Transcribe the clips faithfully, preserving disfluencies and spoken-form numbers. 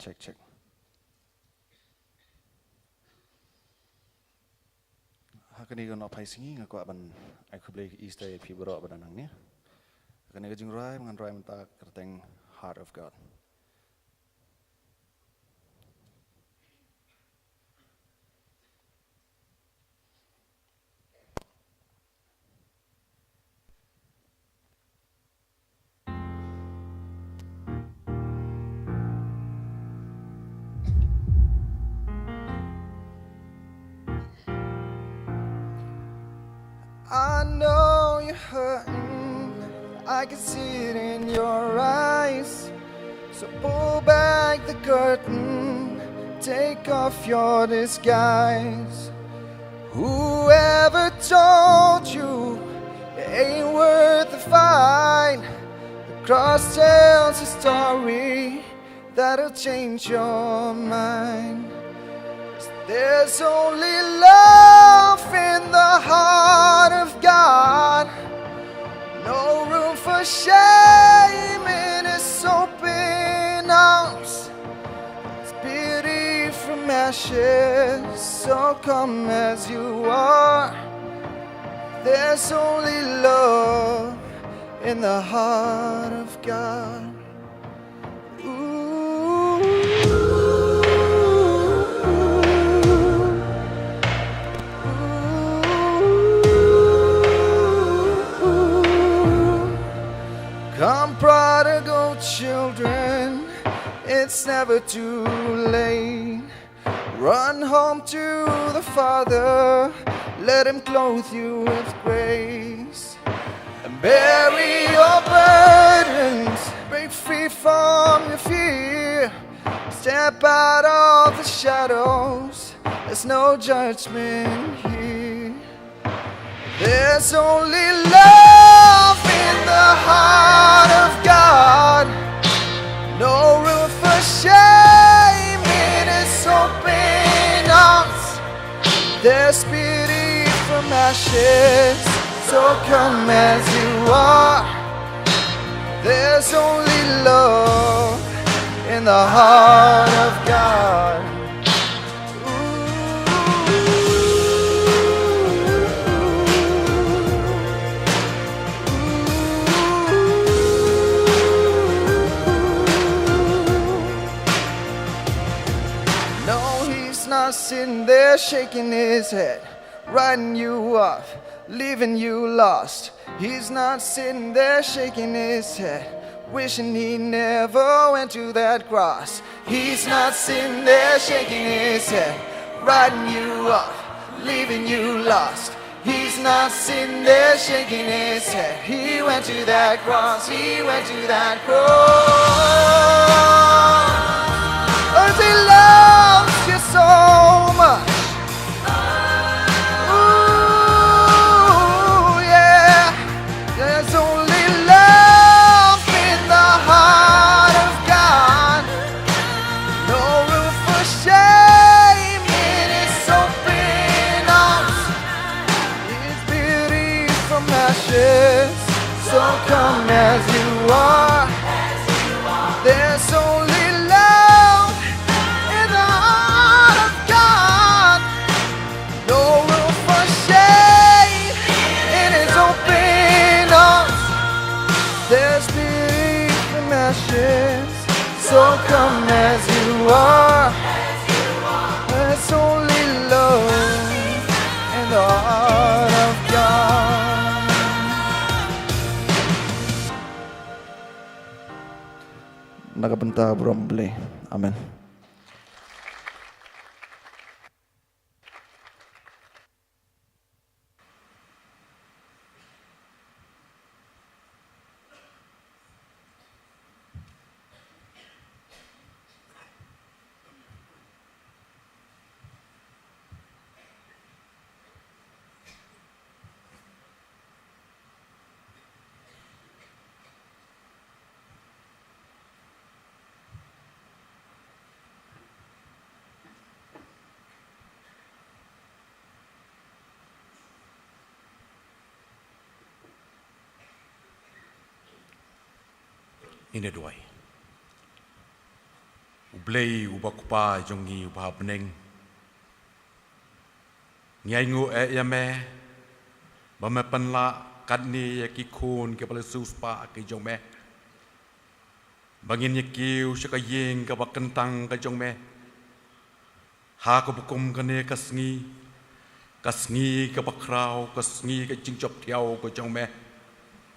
Check, check. Ha kane ka nohphai sngi nga kwah ban ai khublei Easter ïa phi baroh ba don hangne. Ha kane ka jingrwai ngan rwai mynta ka kyrteng Heart of God. I know you're hurting. I can see it in your eyes. So pull back the curtain, take off your disguise. Whoever told you it ain't worth the fight? The cross tells a story that'll change your mind. There's only love in the heart of God. No room for shame in his open arms. It's beauty from ashes, so come as you are. There's only love in the heart of God. Ooh. Come, prodigal children, it's never too late. Run home to the Father, let him clothe you with grace. And bury your burdens, break free from your fear. Step out of the shadows, there's no judgment here. There's only love in the heart of God. No room for shame in his open arms. There's beauty from ashes, so come as you are. There's only love in the heart of God. No, he's not sitting there shaking his head, writing you off, leaving you lost. He's not sitting there shaking his head, wishing he never went to that cross. He's not sitting there shaking his head, writing you off, leaving you lost. He's not sitting there shaking his head. He went to that cross. He went to that cross. 'Cause he loves you so much. Ooh, yeah. There's only love in the heart of God. No room for shame in his open arms. His beauty from ashes. So come as you are. There's only love in the heart of God. No room for shame in his open arms. There's beauty from ashes. So come as you are. There's only love in the heart of God. Na ka bynta burom Blei. Amen. Ngin ïa duwai. U Blei uba Kpa jong ngi uba ha bneng, ngi ainguh eh ïa me ba me pynlah katne ïa ki khun kiba la siewspah ki jong me ba ngin ïa kiew sha ka ïing kaba kyntang ka jong me. Ha kaba kum kane ka sngi, ka sngi kaba khraw, ka sngi ka jingjop thiaw ka jong me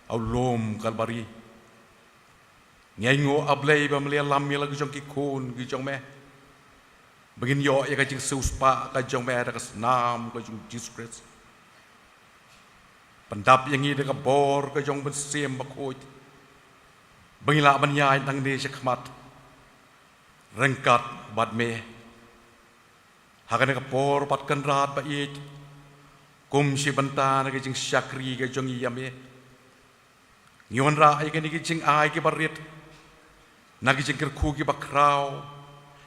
ha u lum Kalbari, ngi ainguh A Blei ba me la ïalam ïa la ka jong ki khun ki jong me ba ngin ïoh ïa ka jingsiewspah ka jong me da ka snam ka jong u Jisu Khrist. Pyndap ïa ngi da ka bor ka jong u Mynsiem Bakhuid ba ngin lah ban ïaid nangne sha khmat ryngkat bad me. Ha kane ka por pat Kynrad baieit, kum shi bynta na ka jingshakri ka jong ngi ïa me, ngi wanrah ïa kine ki jingai kiba rit na ki jingkyrkhu kiba khraw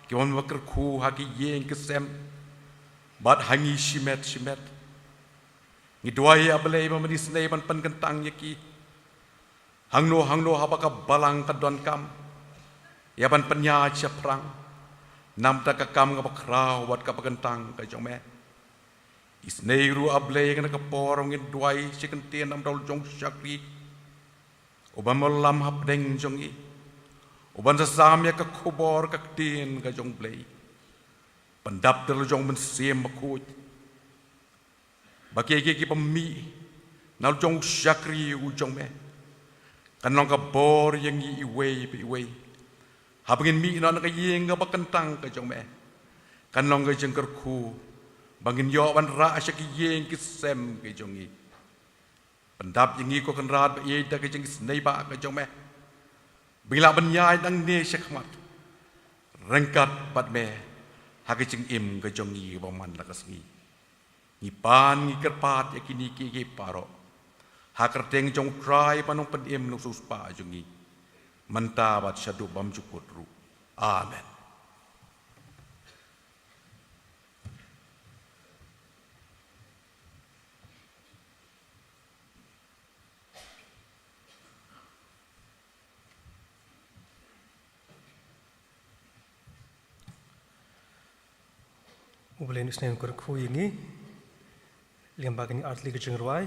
kiba me kyrkhu ha ki ïing ki sem bad ha ngi shimet shimet. Ngi duwai A Blei ba men isynei ban pynkyntang ïa ki hangno hangno haba ka Balang ka donkam ïa ban pynïaid shaphrang namar ka kam kaba khraw bad kaba kyntang ka jong me. Isynei ruh A Blei kane ka por ngin duwai shi kyntien namar u jong u shakri uba me la lam hapdeng jong ngi, uban sa sam ïa ka khubor ka ktien ka jong U Blei. Pyndap da la jong u Mynsiem Bakhuid ba kiei kiei kiba mih na la jong u shakri u jong me kan long ka bor ïa ngi iwei pa iwei. Haba ngin mih noh na ka ïing kaba kyntang ka jong me, kan long ka jingkyrkhu ba ngin ïoh ban rah sha ki ïing ki sem ki jong ngi. Pyndap ïa ngi ko Kynrad baieit da ka jingisynei ba ka jong me ba ngin lah ban ïaid nangne sha khmat ryngkat bad me ha ka jingim ka jong ngi ba man la ka sngi. Ngi pan ngi kyrpad ïa kine kiei kiei baroh ha ka kyrteng jong U Trai ba nongpynim nongsiewspah jong ngi, mynta bad shaduh bymjukut ruh. Amen. U Blei un isynei ban kyrkhu ïa ngi lyngba kine artylli ki jingrwai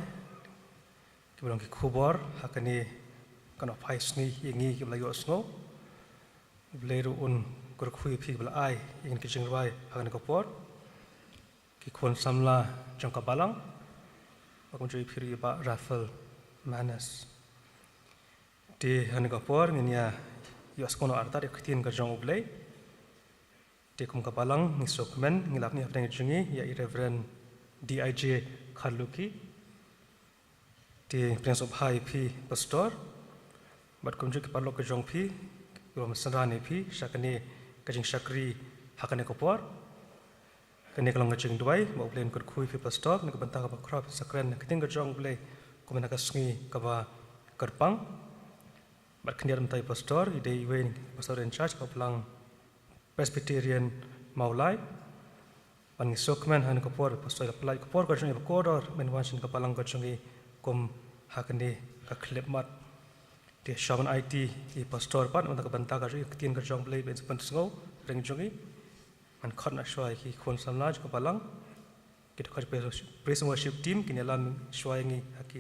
kiba long ki khubor ha kane ka nongphai sngi ïa ngi kiba la ïohsngew. U Blei ruh un kyrkhu ïa phi kiba la ai ïa kine ki jingrwai ha kane ka por, ki khun samla jong ka Balang, ba kumjuh ïa phi ruh ïa Bah Raphael Manes. Te ha kane ka por ngin ïa ïohsngew noh artat ïa ka ktien ka jong U Blei. Te kum ka Balang ngi sngewkmen ngi la pyni hapdeng jong ngi ïa i Reverend D I J Kharlukhi. Te pdiang sngewbha ïa phi Pastor bad kumjuh ki paralok ka jong phi, kiba la synran ïa phi sha kane ka jingshakri ha kane ka por. Kane ka long ka jingduwai ba U Blei un kyrkhu ïa phi Pastor na ka bynta kaba khraw phi sa kren na ka ktien ka jong U Blei kumne ha ka sngi kaba kyrpang. Bad khyndiat mynta i Pastor i dei iwei i Pastor in charge ka Balang Presbyterian Mawlai. Bad ngi sngewkmen ha kane ka por i Pastor i la pynlait ka por ka jong i ba kordor ban wan sha kane ka Balang ka jong i kum ha kane ka khyllipmat. Te shuwa ban aiti i Pastor pat na ka bynta ka jong i, ka ktien ka jong U Blei ban sa pynsngew ring jong i, ngan khot noh shuwa ïa ki khun samla jong ka Balang, ki dkhot praise worship, praise and worship team kin ïalam shuwa ïa ngi ha ki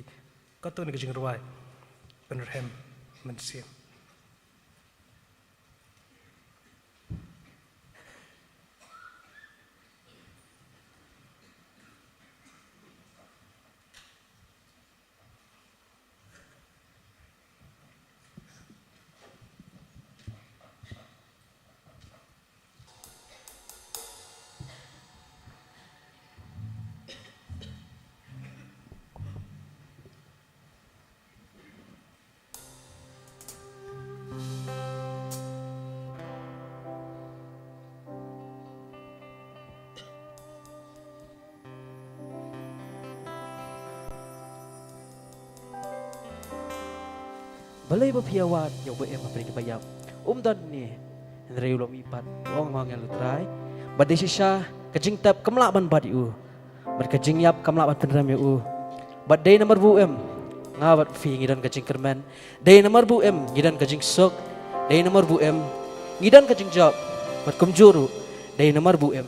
katto katne ki jingrwai ban rhem mynsiem. Balei ba phi ïa wad ïa uba im hapdeng kiba ïap? Um don ne, hynrei u la mihpat, u ong ma nga ïa u Trai. Bad dei shisha ka jingtep kam lah ban bat ïa u, bad ka jingïap kam lah ban pynrem ïa u. Bad dei namar ba u im, nga bad phi ngi don ka jingkyrmen. Dei namar ba u im ngi don ka jingsuk. Dei namar ba u im ngi don ka jingjop. Bad kumjuh ruh, dei namar ba u im,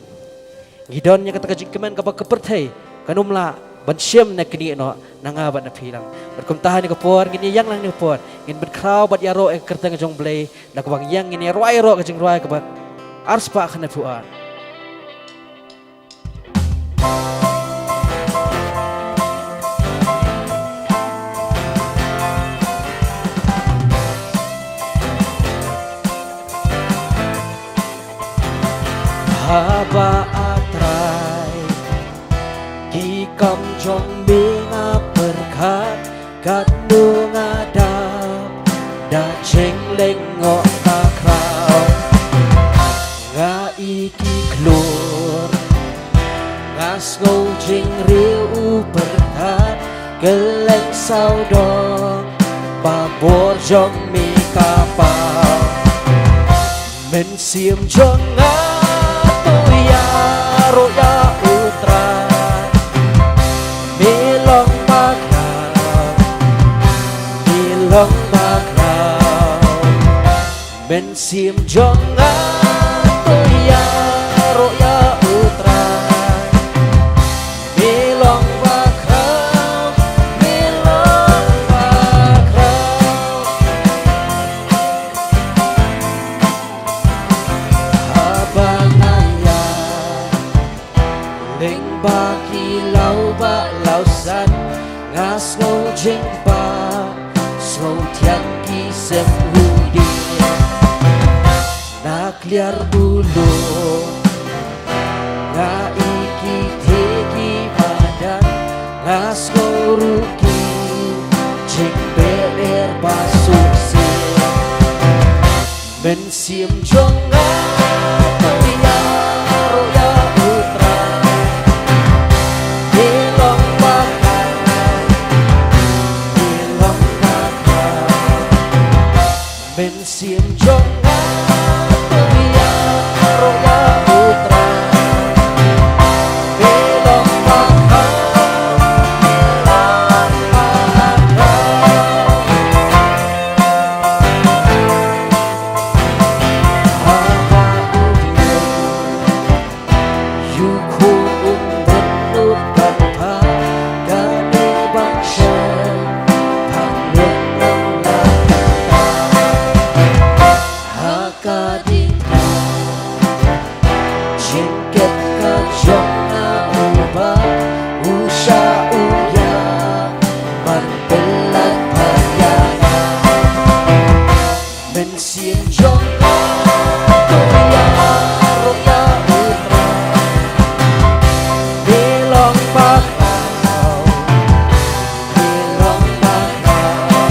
ngi don ïa kata ka jingkmen kaba ka pyrthei kan ym lah ban shim ne knieh noh na nga bad na phi lang. Bad kumta ha kane ka por ngin ïa ïeng lang ha kane ka por, ngin pynkhraw bad ïaroh ïa ka kyrteng jong U Blei. Da kaba ngi ïeng ngin ïa rwai ïaroh ka jingrwai kaba arspah khyndai phew ar. Haba, A Trai, ki kam jong me nga pyrkhat, katno nga dap da jinglyngngoh bakhraw. Nga i ki khlur, nga sngew jingriew u pyrkhat, kylleng sawdong ba bor jong me ka paw. Mynsiem jong nga to ïaroh ïa U Trai. Me long bakhraw, me long bakhraw. Mynsiem jong nga to ïaroh ïa U Trai. Me long bakhraw, me long bakhraw. Haba nga ïa lyngba ki law bah law san, nga sngew jingbha, sngew thiang ki sem u dih. Na kliar u lum nga i ki theh ki madan, nga sngew ruh ki jingbehdor ba suk sih. Mynsiem jong nga to ïaroh ïa U Trai. Me long bakhraw, me long bakhraw. Mynsiem jong nga to ïaroh ïa U Trai. Me long bakhraw, me long bakhraw. Haba u ïeng, ïa u khun um bynnud ban phah, ka dei ban shah, ban lut nang la kata. Ha ka dei ka jingkit ka jong nga, uba u shah u ïa ban pynlait pat ïa nga. Mynsiem jong nga to ïaroh ïa U Trai. Me long bakhraw, me long bakhraw.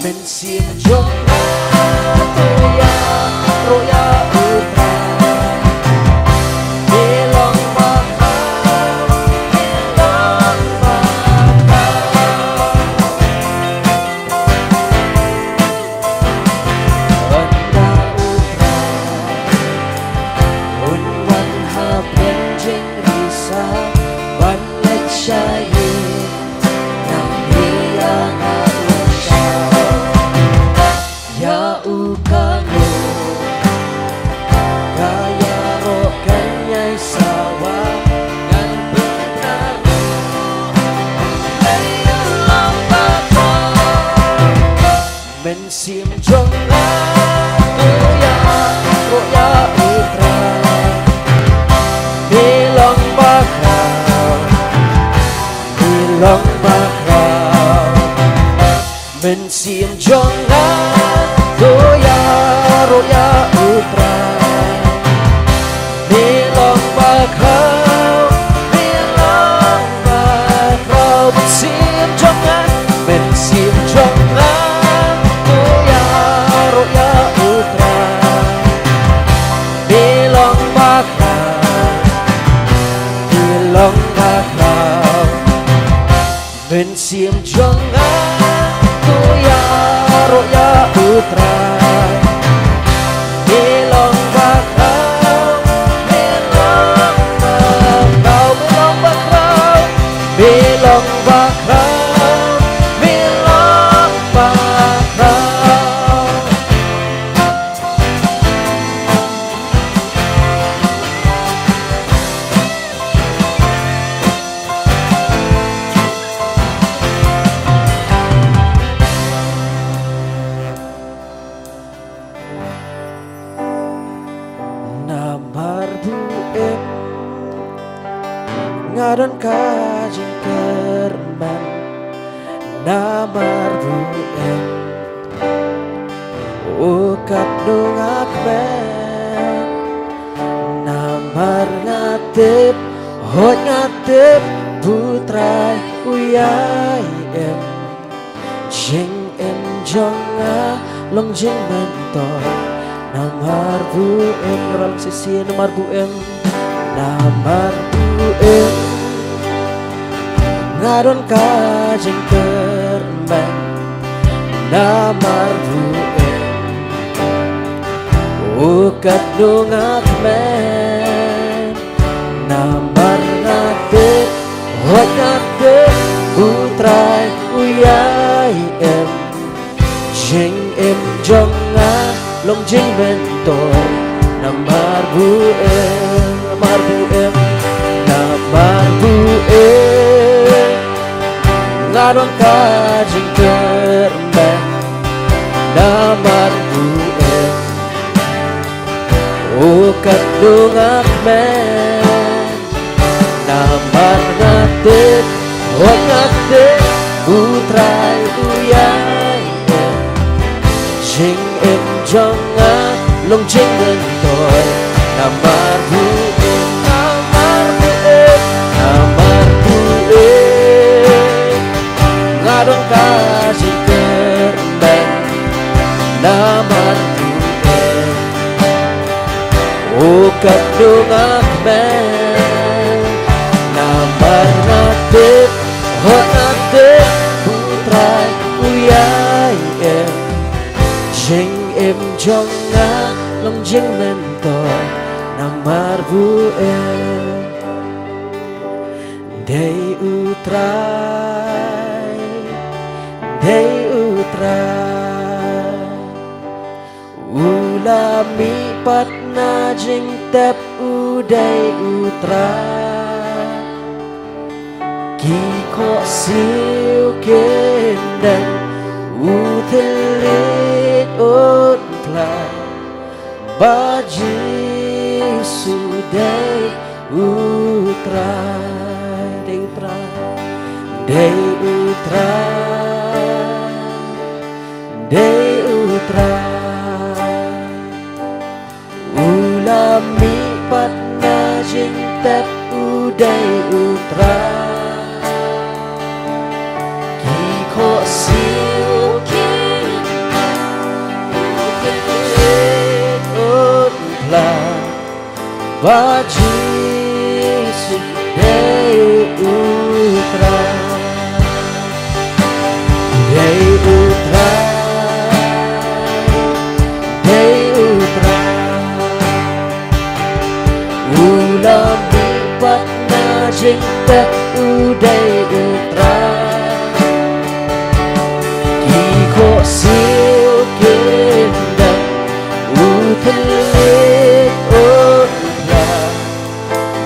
Mynsiem jong nga to ïaroh ïa U Trai. Me long bakhraw, me long bakhraw. Ynda U Trai un wan ha pdeng jingrisah ban leit sha ïing, nang ïa nga u shah. Ïa u ka nguh, ka ïaroh ka ïai sawa, ngan pynpaw ruh, me long bakhraw. Mynsiem jong nga to ïaroh ïa U Trai. Me long bakhraw, me long bakhraw. Mynsiem jong nga to ïaroh ïa U Trai. Me long bakhraw, me long bakhraw. Mynsiem jong nga, mynsiem jong nga to ïaroh ïa U Trai. Me long bakhraw, me long bakhraw. Mynsiem jong nga to ïaroh ïa U Trai. Me long bakhraw, me long bakhraw, me long bakhraw, me long bakhraw, me long bakhraw. Nga don ka jingkyrmen namar bu im. O katno nga kmen namar nga tip, hooid nga tip, bu Trai u ïai im. Jingim jong nga long jingmyntoi namar bu im. Ngi ïa rung shisien, namar bu im. Namar bu im nga don ka jingkyrmen. Namar bu im, o katno nga kmen. Namar nga tip, hooid nga tip, bu Trai u ïai im. Jingim jong nga long jingmyntoi namar bu im. Namar bu im. Namar bu im nga don ka jingkyrmen. Namar bu im, o katno nga kmen. Namar nga tip, hooid nga tip, bu Trai u ïai im. Jingim jong nga long jingmyntoi namar bu im. Namar bu im. Namar bu im nga don ka jingkyrmen. Namar bu im, o katno nga kmen. Namar nga tip, hooid nga tip, bu Trai u ïai im. Jingim jong nga long jingmyntoi namar bu im. Dei u Trai, dei u Trai, u la mihpat na jingtep, u dei u Trai. Ki khohsiew kin dem, u thylliej un phla. Ba Jisu dei u Trai, dei u Trai, dei u Trai, dei u Trai. U la mihpat na jingtep, u dei u Trai. Ki khohsiew kin, u thylliej un phla. Ba Jisu dei u Trai. Dei u Trai, dei u Trai. U la mihpat na jingtep, u dei u Trai. Ki khohsiew kin dem, u thylliej un phla.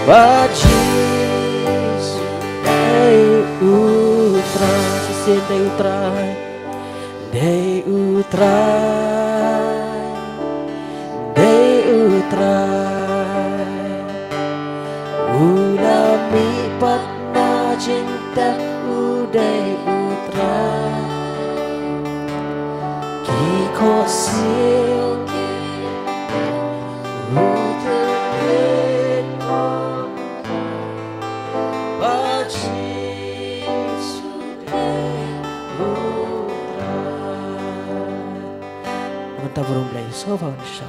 Ba Jisu dei u Trai. Shisien, dei u Trai, dei u Trai, dei u Trai. U la mihpat na jingtep, u dei u Trai. Ki khohsiew kin, u thylliej un phla. Ba Jisu dei u Trai. Mynta burom Blei, sngewbha ban sha.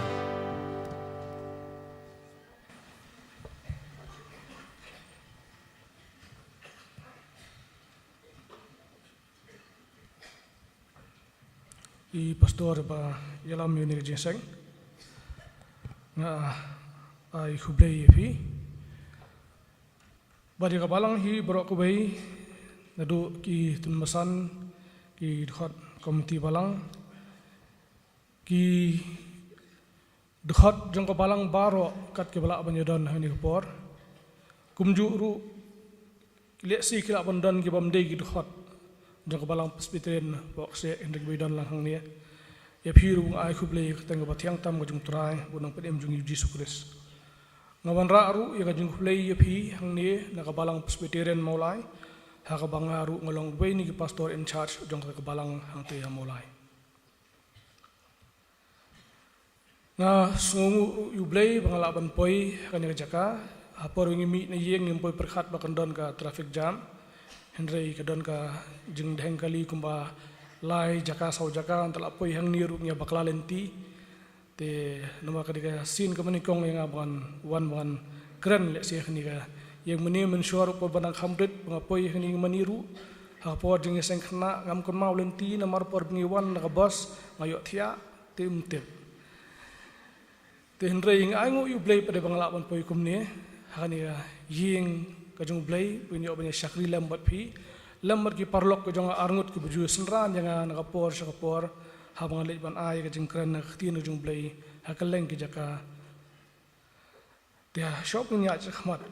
I pastor ba ïalam ïa une ka jingïaseng. Nga ai khublei ïa phi. Bad ïa ka balang hi baroh kawei, naduh ki tymmen basan, ki dkhot komiti balang, ki dkhot jong ka balang baroh kat kiba lah ban ïadon ha kane ka por. Kumjuh ruh, lehse ki lah ban don ki bym dei ki dkhot jong ka balang Presbyterian Pohkseh, hynrei kiba ïadon lang hangne. Ïa phi ruh nga ai khublei ha ka kyrteng kaba thiang tam ka jong U Trai bad U Nongpynim jong ngi U Jisu Khrist. Nga wanrah ruh ïa ka jingkhublei ïa phi hangne na ka Balang Presbyterian Mawlai, ha kaba nga ruh nga long uwei na ki pastor in charge jong ka Balang hangtei ha Mawlai. Nga sngewnguh ruh ïa U Blei ba nga lah ban poi ha kane ka jaka, ha por ba ngi mih na ïing ngim poi pyrkhat ba kan don ka traffic jam. Hynrei ka don ka jingdheng kali kumba lai jaka saw jaka, ngi la poi hangne ruh ngi bakla lynti. Te namar ka dei ka sien kaba nyngkong ïa nga ba ngan wan ba ngan kren lehse ha kane ka ïing mane, mynshuwa ruh por ba nang kham rit ba nga poi ha kane ka ïing mane ruh, ha por jingïaseng khynnah ngam kynmaw lynti namar por ba ngi wan na ka bus nga ïohthiah te ym tip. Te hynrei nga ainguh ïa U Blei pat ba nga lah ban poi kumne ha kane ka ïing ka jong U Blei, ban ïoh ban ïa shakri lem bad phi, lem bad ki paralok ka jong nga arngut kiba ju synran ïa nga na ka por sha ka por, haba nga leit ban ai ka jingkren na ka ktien ka jong U Blei ha kylleng ki jaka. Te ha shop ngin ïaid shakhmat,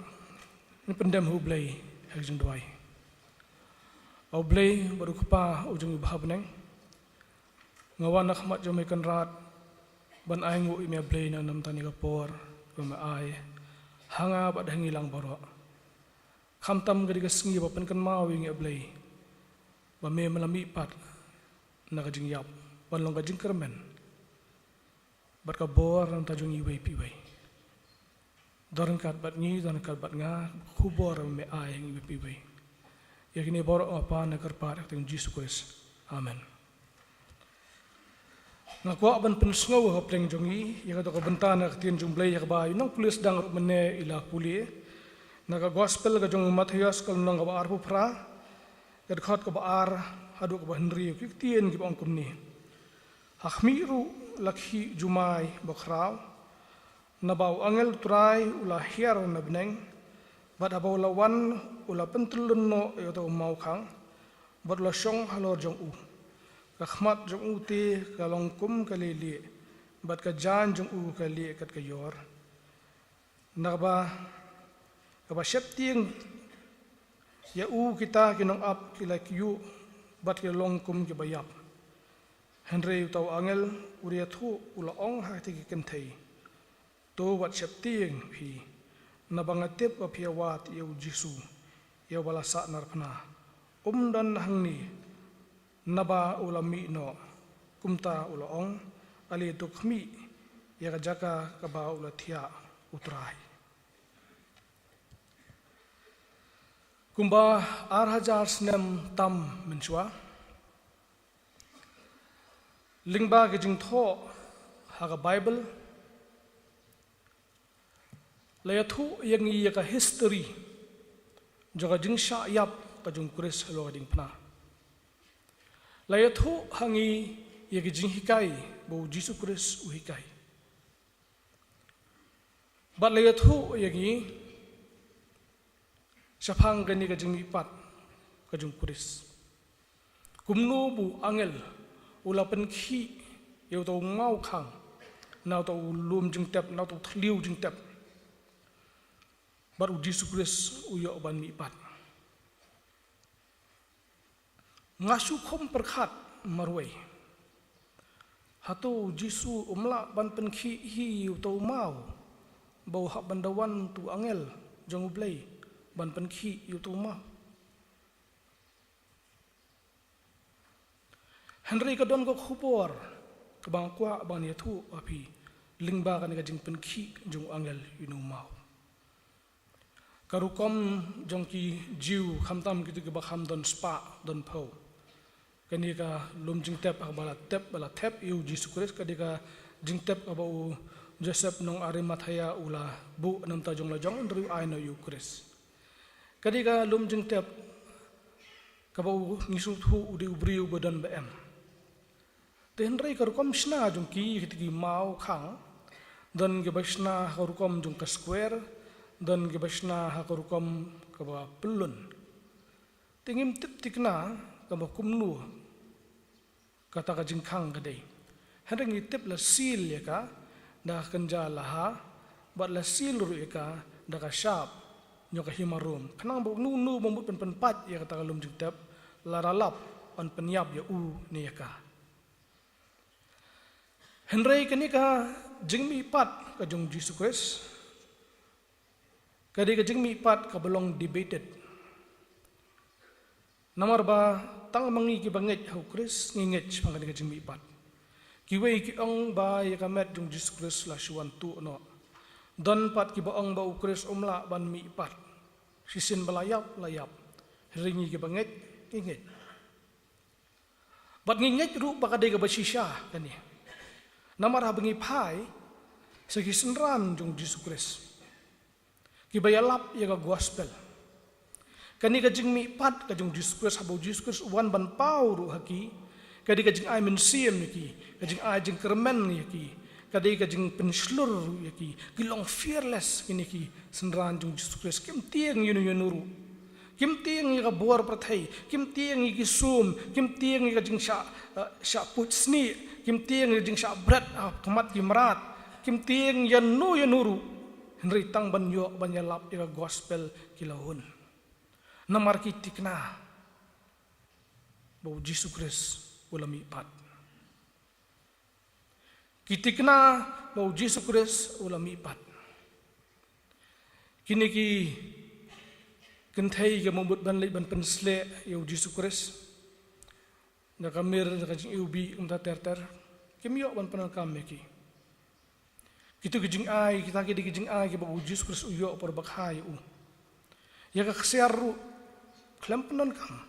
ngin pyndem ha U Blei ha ka jingduwai. A U Blei bad U Kpa u jong ngi uba ha bneng, nga wan ha khmat jong me Kynrad ban ainguh ïa me A Blei na namta ne ka por ba me ai ha nga bad ha ngi lang baroh. Khamtam ka dei ka sngi ba pynkynmaw ïa ngi A Blei ba me me la mihpat na ka jingïap ban long ka jingkyrmen bad ka bor na ka bynta jong ngi iwei pa iwei. Don ryngkat bad ngi, don ryngkat bad nga, ka khubor ba me ai ïa ngi iwei pa iwei. Ïa kine baroh nga pan nga kyrpad ha ka kyrteng Jisu Khrist. Amen. Nga kwah ban pynsngew ha pdeng jong ngi ïa kata ka bynta na ka ktien jong U Blei ïa kaba i nongpule sdang ruh mynne i la pule. Na ka gospel ka jong u Mathaios ka lynnong kaba arphew phra, ka dkhot kaba ar haduh kaba hynriew, ki ktien kiba ong kumne. Ha khmih ruh la khih jumai bakhraw, naba u angel U Trai u la hiar na bneng, bad haba u la wan u la pyntyllun noh ïa uta u mawkhang, bad u la shong halor jong u. Ka khmat jong u te ka long kum ka leilieh, bad ka jaiñ jong u ka lieh kat ka ïor. Na kaba, kaba sheptieng ïa u kita ki nongap ki la kyiuh bad ki la long kum kiba ïap. Hynrei uta u angel u la ïathuh u la ong ha kita ki kynthei, to wat sheptieng phi, naba nga tip ba phi ïa wad ïa u Jisu, ïa uba la sahnarphna. Um don hangne, naba u la mih noh, kumta u la ong, ale to khmih ïa ka jaka kaba u la thiah U Trai. Kumba ar hajar snem tam mynshuwa, lyngba ka jingthoh ha ka Baibl, la ïathuh ïa ngi ïa ka history jong ka jingshah ïap ka jong u Khrist halor ka diengphna. La ïathuh ha ngi ïa ka jinghikai ba u Jisu Khrist u hikai. Bad la ïathuh ïa ngi shaphang kane ka jingmihpat ka jong u Khrist. Kumno ba u angel u la pynkhih ïa uta u mawkhang na uta u lum jingtep, na uta u thliew jingtep. Bad u Jisu Khrist u ïoh ban mihpat. Nga shu khum pyrkhat marwei. Hato u Jisu um lah ban pynkhih hi ïa uta u maw ba u hap ban da wan uta u angel jong u Blei ban pynkhih ïa uta u maw? Hynrei ka don ka khubor kaba nga kwah ban ïathuh ha phi lyngba kane ka jingpynkhih jong u angel ïa une u maw. Ka rukom jong ki Jiw, khamtam kito kiba kham don spah, don phew. Kane ka lum jingtep ha kaba la tep, ba la thep ïa u Jisu Khrist, ka dei ka jingtep kaba u Joseph nong Arimathea u la buh na bynta jong la jong, hynrei u ai noh ïa u Khrist. Ka dei ka lum jingtep kaba u ngi sngewthuh u dei u briew ba don ba em. Te hynrei ka rukom shna jong ki, kita ki mawkhang, don kiba shna ha ka rukom jong ka square, don kiba shna ha ka rukom kaba pyllun. Te ngim tip thikna kaba kumno kata ka jingkhang ka dei. Hynrei ngi tip la seal ïa ka da ka kynja laha, bad la seal ruh ïa ka da ka shap jong ka hima rum. Khnang ba uno uno ba mut ban pynpait ïa kata ka lum jingtep, lada lap ban pynïap ïa u ne ïa ka. Hynrei kane ka jingmihpat ka jong u Jisu Khrist, Ka dei ka jingmihpat kaba long debated. Namar ba tang ma ngi kiba ngeit ha u Khrist ngi ngeit shaphang kane ka jingmihpat. Kiwei ki ong ba ïa ka met jong u Jisu Khrist la shu wan tuh noh. Don pat kiba ong ba u Khrist um lah ban mihpat. Shisien ba la ïap, la ïap. Hynrei ngi kiba ngeit, ngi ngeit. Bad ngi ngeit ruh ba ka dei kaba shisha kane. Namar haba ngi phai sha ki synran jong u Jisu Khrist kiba ïalap ïa ka gospel, kane ka jingmihpat ka jong u Jisu Khrist, haba u Jisu Khrist u wan ban paw ruh ha ki, ka dei ka jingai mynsiem ïa ki, ka jingai jingkyrmen ïa ki, ka dei ka jingpynshlur ruh ïa ki. Ki long fearless kine ki synran jong u Jisu Khrist. Kim tieng ïano ïano ruh. Kim tieng ïa ka bor pyrthei, kim tieng ïa ki sum, kim tieng ïa ka jingshah, eh, shah puit snieh, kim tieng ïa ka jingshah bret ha khmat ki mrad, kim tieng ïano ïano ruh. Hynrei tang ban ïoh ban ïalap ïa ka gospel ki la hun. Namar ki tikna ba u Jisu Khrist u la mihpat. Ki tikna ba u Jisu Khrist u la mihpat. Kine ki kynthei ki mut ban leit ban pynsleh ïa u Jisu Khrist da ka mir, da ka jingiwbih, kumta ter ter. Kim ïoh ban pyndonkam ïa ki. Kito ki jingai, kita ki dei ki jingai kiba u Jisu Khrist u ïoh por ba kha ïa u. Ïa ka ksiar ruh khlem pyndonkam.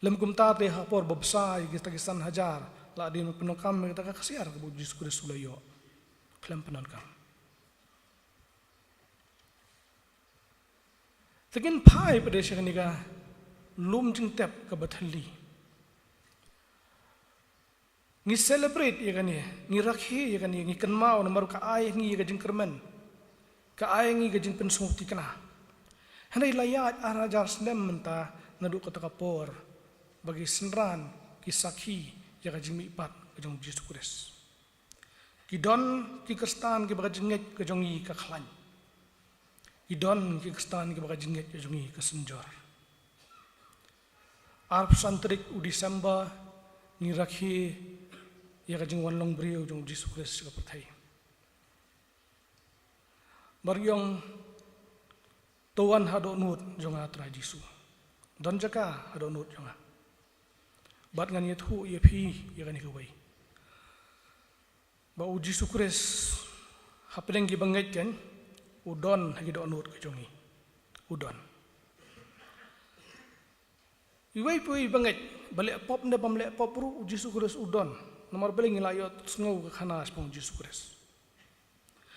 Lym kumta te ha por ba bsa ïa kita ki san hajar, la dei ban pyndonkam ïa kita ka ksiar kaba u Jisu Khrist u la ïoh. Khlem pyndonkam. Te ngin phai pat de sha kane ka lum jingtep kaba thylli. Ngi celebrate ïa kane, ngi rakhe ïa kane, ngi kynmaw namar ka ai ngi ïa ka jingkyrmen, ka ai ngi ka jingpynsngewtikna. Hynrei la ïaid ar hajar snem mynta naduh kata ka por ba ki synran ki sakhi ïa ka jingmihpat ka jong u Jisu Khrist. Ki don ki Khristan kiba ka jingngeit ka jong ngi ka khlaiñ. Ki don ki Khristan kiba ka jingngeit ka jong ngi ka synjor. Arphew san tarik u December ngi rakhe ïa ka jingwan long briew jong u Jisu Khrist sha ka pyrthei. Bad ngi ong to wan ha dohnud jong nga Trai Jisu. Don jaka ha dohnud jong nga. Bad ngan ïathuh ïa phi ïa kane kawei. Ba u Jisu Khrist hapdeng kiba ngeit kan, u don ha ki dohnud ka jong ngi. U don. Iwei pa iwei ba ngeit, ba leh pop ne bym leh pop ruh u Jisu Khrist u don. Namar balei ngi la ïohsngew ka khana shaphang u Jisu Khrist.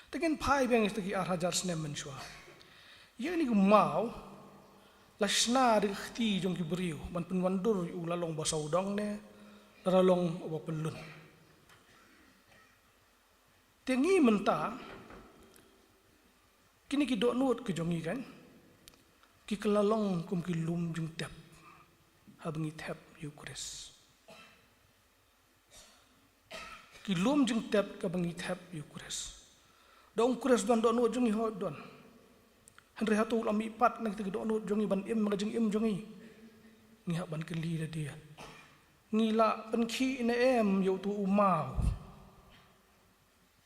Te ngin phai biang ïa kita ki ar hajar snem mynshuwa. Ïa kane ka maw la shna da ka kti jong ki briew ban pynwandur ïa u, la long ba sawdong ne la long uba pyllun. Te ngi mynta kine ki dohnud ka jong ngi kan, ki kylla long kum ki lum jingtep haba ngi thep ïa u Khrist. Ki lum jingtep kaba ngi thep ïa u Khrist. Da ong u Khrist don dohnud jong ngi, hooid don. Hynrei hato u la mihpat na kita ki dohnud jong ngi ban im ka jingim jong ngi? Ngi hap ban kylli lade. Ngi la pynkhih ne em ïa uto u maw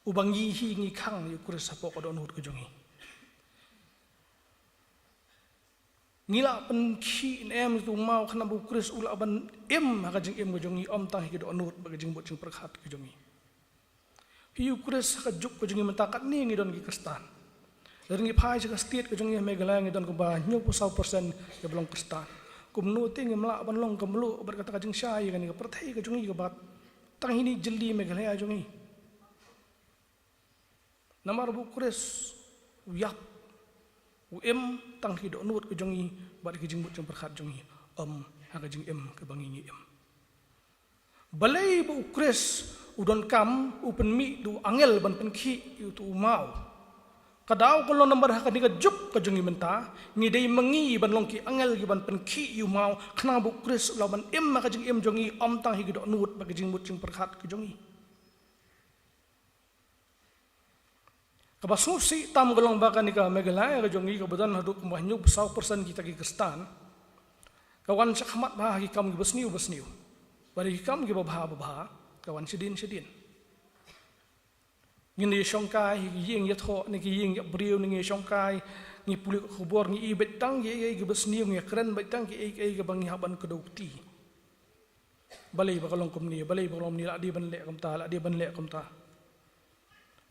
uba ngi hi ngi khang ïa u Khrist hapoh ka dohnud ka jong ngi? Ngi la pynkhih ne em ïa uto u maw khnang ba u Khrist u lah ban im ha ka jingim ka jong ngi, ym tang ha ki dohnud bad ka jingmut jingpyrkhat ka jong ngi? Phi, u Khrist ha ka juk ka jong ngi mynta katne ngi don ki Khristan. Lada ngi phai sha ka state ka jong ngi ha Meghalaya ngi don kumba hynñiewphew saw percent kiba long Khristan. Kumno te ngim lah ban long ka mluh bad kata ka jingshai ïa kane ka pyrthei ka jong ngi kaba tang hini jylliew Meghalaya jong ngi? Namar ba u Khrist u ïap, u im tang ha ki dohnud ka jong ngi bad ki jingmut jingpyrkhat jong ngi, ym ha ka jingim kaba ngi ngi im. Balei ba u Khrist u donkam u pynmih da u angel ban pynkhih ïa uto u maw? Ka daw ka long namar ha kane ka juk ka jong ngi mynta ngi dei ma ngi ban long ki angel kiban pynkhih ïa u maw, khnang ba u Khrist u lah ban im ha ka jingim jong ngi, ym tang ha ki dohnud bad ki jingmut jingpyrkhat ka jong ngi. Kaba sngewsih tam ka long ba kane ka Meghalaya ka jong ngi kaba don haduh kumba hynñiewphew saw percent kita ki Khristan, ka wan shakhmat bha ha ki kam kiba sniew ba sniew, bad ha ki kam kiba bha ba bha ka wan shadien shadien. Ngin ïa shongkai ha ki ïing ïathoh, ne ki ïing ïabriew, ne ngi shongkai, ngi pule khubor, ngi i beit tang ki ei ki ba sniew, ngi kren beit tang ki ei ki ei ki ba ngi hap ban kdew kti. Balei ba ka long kumne, balei ba ka long kumne, la dei ban leh kumta, la dei ban leh kumta.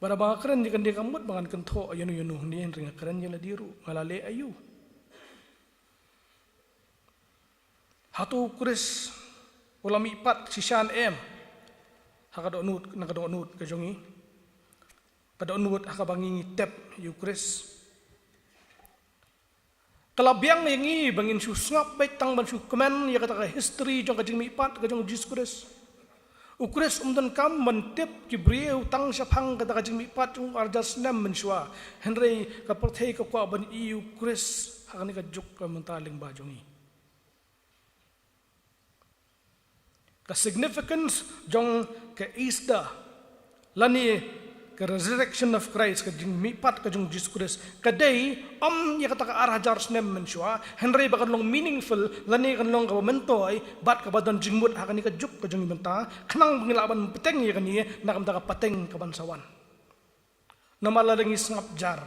Bad haba nga kren ïa kane ka mut ba ngan kynthoh ïano ïano hangne, hynrei nga kren ïa lade ruh, nga la leh aïu. Hato u Khrist u la mihpat shisha ne em? Ha ka dohnud, na ka dohnud ka jong ngi. Ka dohnud ha kaba ngi ngi tep ïa u Khrist. Ka la biang ïa ngi ba ngin shu sngap beit tang ban shu kmen ïa kata ka history jong ka jingmihpat ka jong u Jisu Khrist. U Khrist um donkam ban tip ki briew tang shaphang kata ka jingmihpat jong u ar hajar snem mynshuwa. Hynrei ka pyrthei ka kwah ban i u Khrist ha kane ka juk ka mynta lyngba jong ngi. Ka significance jong ka Easter lane ka resurrection of Christ, ka jingmihpat ka jong Jisu Khrist, ka dei ym ïa kata ka ar hajar snem mynshuwa, hynrei ba kan long meaningful lane kan long kaba myntoi bad kaba don jingmut ha kane ka juk ka jong ngi mynta, khnang ba ngin lah ban pateng ïa kane na ka bynta ka pateng kaban sa wan. Namar lada ngi sngap jar,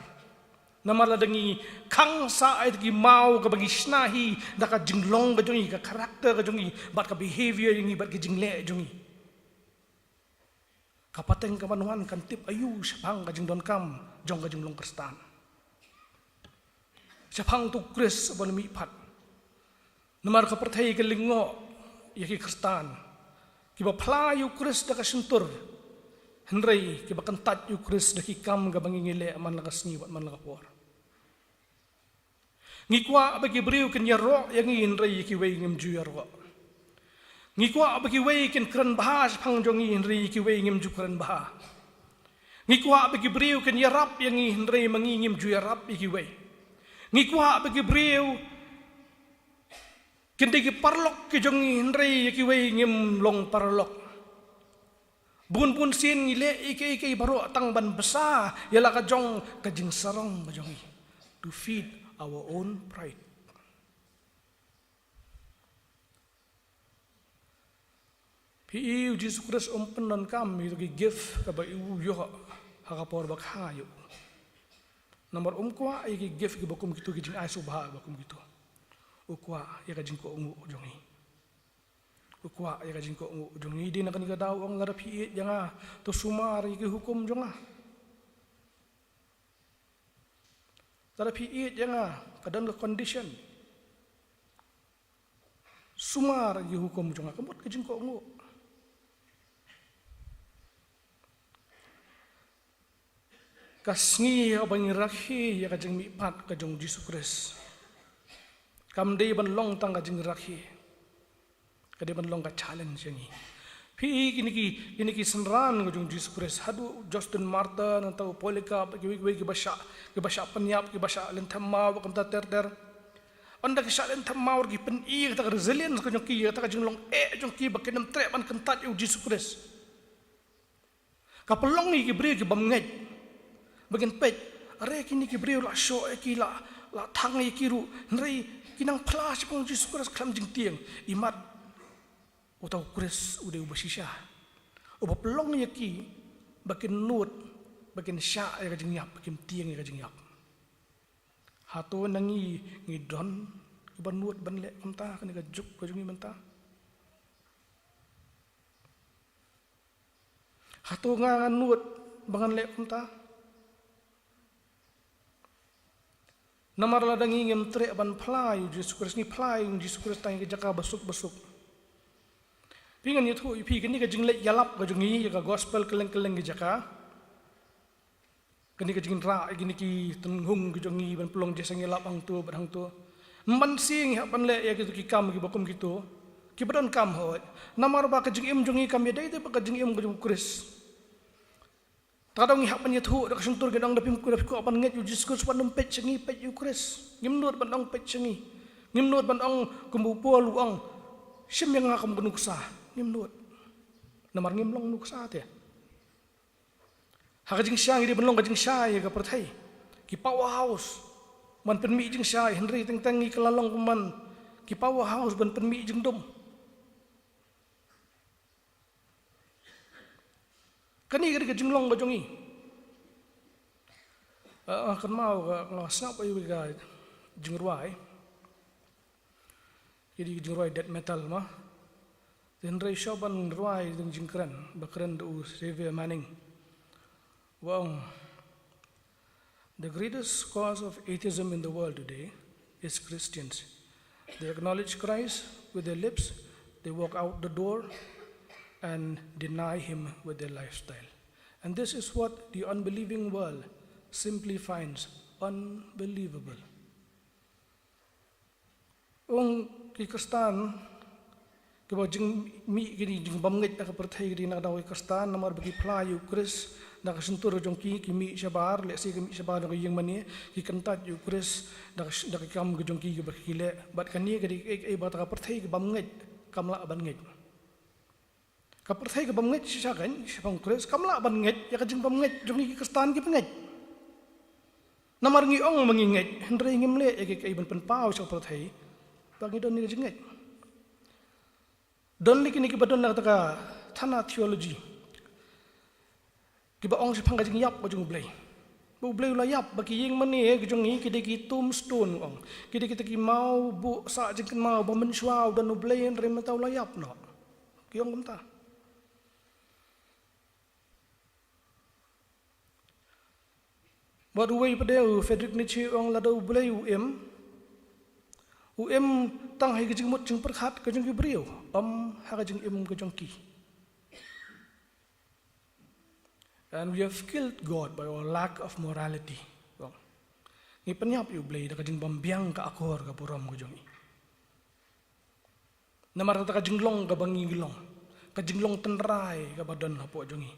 namar lada ngi khang sah ïa ki maw kaba ngi shna hi da ka jinglong ka jong ngi, ka character ka jong ngi, bad ka behavior jong ngi, bad ka jingleh jong ngi, ka pateng kaban wan kan tip aïu shaphang ka jingdonkam jong ka jinglong Khristan. Shaphang uto u Khrist uba la mihpat. Namar ka pyrthei ka lyngngoh ïa ki Khristan kiba phla ïa u Khrist da ka shyntur, hynrei kiba kyntait ïa u Khrist da ki kam kaba ngi ngi leh man la ka sngi bad man la ka por. Ngi kwah ba ki briew kin ïaroh ïa ngi, hynrei ïa kiwei ngim ju ïaroh. Ngi kwah ba kiwei kin kren bha shaphang jong ngi, hynrei ïa kiwei ngim ju kren bha. Ngi kwah ba ki briew kin ïarap ïa ngi, hynrei ma ngi ngim ju ïarap ïa kiwei. Ngi kwah ba ki briew kin dei ki paralok ki jong ngi, hynrei ïa kiwei ngim long paralok. Bun bun sien ngi leh ïa kiei kiei baroh tang ban bsa ïa la ka jong ka jingsarong ka jong ngi, to feed our own pride. Phi i, u Jisu Khrist um pyndonkam ïa ki gift kaba u ïoh ha ka por ba kha ïa u. Namar um kwah ïa ki gift kiba kum kito, ki jingai sngewbha ba kum kito. U kwah ïa ka jingkohnguh jong ngi. U kwah ïa ka jingkohnguh jong ngi. Dei na kane ka daw u ong, lada phi ïeit ïa nga, to sumar ïa ki hukum jong nga. Lada phi ïeit ïa nga, ka don ka condition. Sumar ïa ki hukum jong nga, ka mut ka jingkohnguh. Ka sngi haba ngi rakhe ïa ka jingmihpat ka jong u Jisu Khrist, kam dei ban long tang ka jingrakhe, ka dei ban long ka challenge ïa ngi. Phi i, kine ki, kine ki synran ka jong u Jisu Khrist, haduh u Justin Martyr, nangta u Polycarp, kiwei kiwei kiba shah, kiba shah pynïap, kiba shah lynthem maw, kumta ter ter. Ynda ki shah lynthem maw ruh ki pyni kata ka resilience ka jong ki, kata ka jinglong eh jong ki ba kin ym treh ban kyntait ïa u Jisu Khrist. Ka pynlong ïa ki briew kiba ngeit, ba kin peit, are kine ki briew la shoh ïa ki, la, la thang ïa ki ruh, hynrei ki nang phla shaphang u Jisu Khrist khlem jingtieng. Imat uta u Khrist u dei uba shisha, uba pynlong ïa ki ba kin nud, ba kin shah ïa ka jingïap, ba kin tieng ïa ka jingïap. Hato na ngi, ngi don kiba nud ban leh kumta ha kane ka juk ka jong ngi mynta? Hato nga ngan nud ba ngan leh kumta? Namar lada ngi ngim treh ban phla ïa u Jisu Khrist, ngi phla ïa u Jisu Khrist tang ïa ki jaka basuk basuk. Phi, ngan ïathuh ïa phi, kane ka jingleit ïalap ka jong ngi ïa ka gospel kylleng kylleng ki jaka, kane ka jingrah ïa kine ki tynghung ki jong ngi ban pynlong jingïaseng ïalap hangto bad hangto, ym ban shu ngi hap ban leh ïa kito ki kam kiba kum kito, kiba donkam hooid. Namar ba ka jingim jong ngi kam ïadei te bad ka jingim ka jong u Khrist. Te ka daw ngi hap ban ïathuh da ka shyntur, ngi ong, da phim kwah, da phi kwah ban ngeit ïa u Jisu Khrist, wat nym peit sha ngi, peit ïa u Khrist. Ngim nud ban ong peit sha ngi. Ngim nud ban ong kumba u Paul u ong, shim ïa nga kum ka nuksa. Ngim nud. Namar ngim long nuksa te. Ha ka jingshai ngi dei ban long ka jingshai ïa ka pyrthei, ki powerhouse ban pynmih jingshai, hynrei teng teng ngi kylla long kum ban ki powerhouse ban pynmih jingdum. Kane ka dei ka jinglong ka jong ngi. Ah, kan mau ka nga sngap ai ka jingrwai. Ki dei ka jingrwai death metal ma. Hynrei shuwa ban rwai dang jingkren ba kren da u Xavier Manning. Wa ong, the greatest cause of atheism in the world today is Christians. They acknowledge Christ with their lips, they walk out the door and deny him with their lifestyle. And this is what the unbelieving world simply finds unbelievable. Ong ki Khristan kiba jingmih kine jingbymngeit na ka pyrthei kine na ka daw ki Khristan namar ba ki phla ïa u Khrist na ka shyntur jong ki, ki mih shabar, lehse ki mih shabar jong ka ïing mane, ki kyntait ïa u Khrist da ka sh-, da ka kam ka jong ki kaba ki leh. Bad kane ka dei kaei kaei ba kata ka pyrthei ka bymngeit kam lah ban ngeit. Ka pyrthei ka bymngeit shisha kan, shaphang u Khrist kam lah ban ngeit ïa ka jingbymngeit jong ngi ki Khristan kiba ngeit. Namar ngi ong ma ngi ngeit, hynrei ngim leh ïa kaei kaei ban pynpaw sha ka pyrthei ba ngi don ïa ka jingngeit. Don lei kine kiba don na kata ka thana theology kiba ong shaphang ka jingïap ka jong U Blei. Ba U Blei u la ïap, ba ki ïing mane ka jong ngi ki dei ki tombstone, ong. Ki dei kita ki maw buh sah jingkynmaw ba mynshuwa u don U Blei, hynrei mynta u la ïap noh. Ki ong kumta. Bad uwei pat de u Friedrich Nietzsche u ong lada U Blei u im, u im tang ha ka jingmut jingpyrkhat ka jong ki briew, ym ha ka jingim ka jong ki. And we have killed God by our lack of morality. Ong. Ngi pynïap ïa U Blei da ka jingbymbiang ka akor ka burom ka jong ngi. Namar kata ka jinglong kaba ngi long, ka jinglong tynrai kaba don hapoh jong ngi.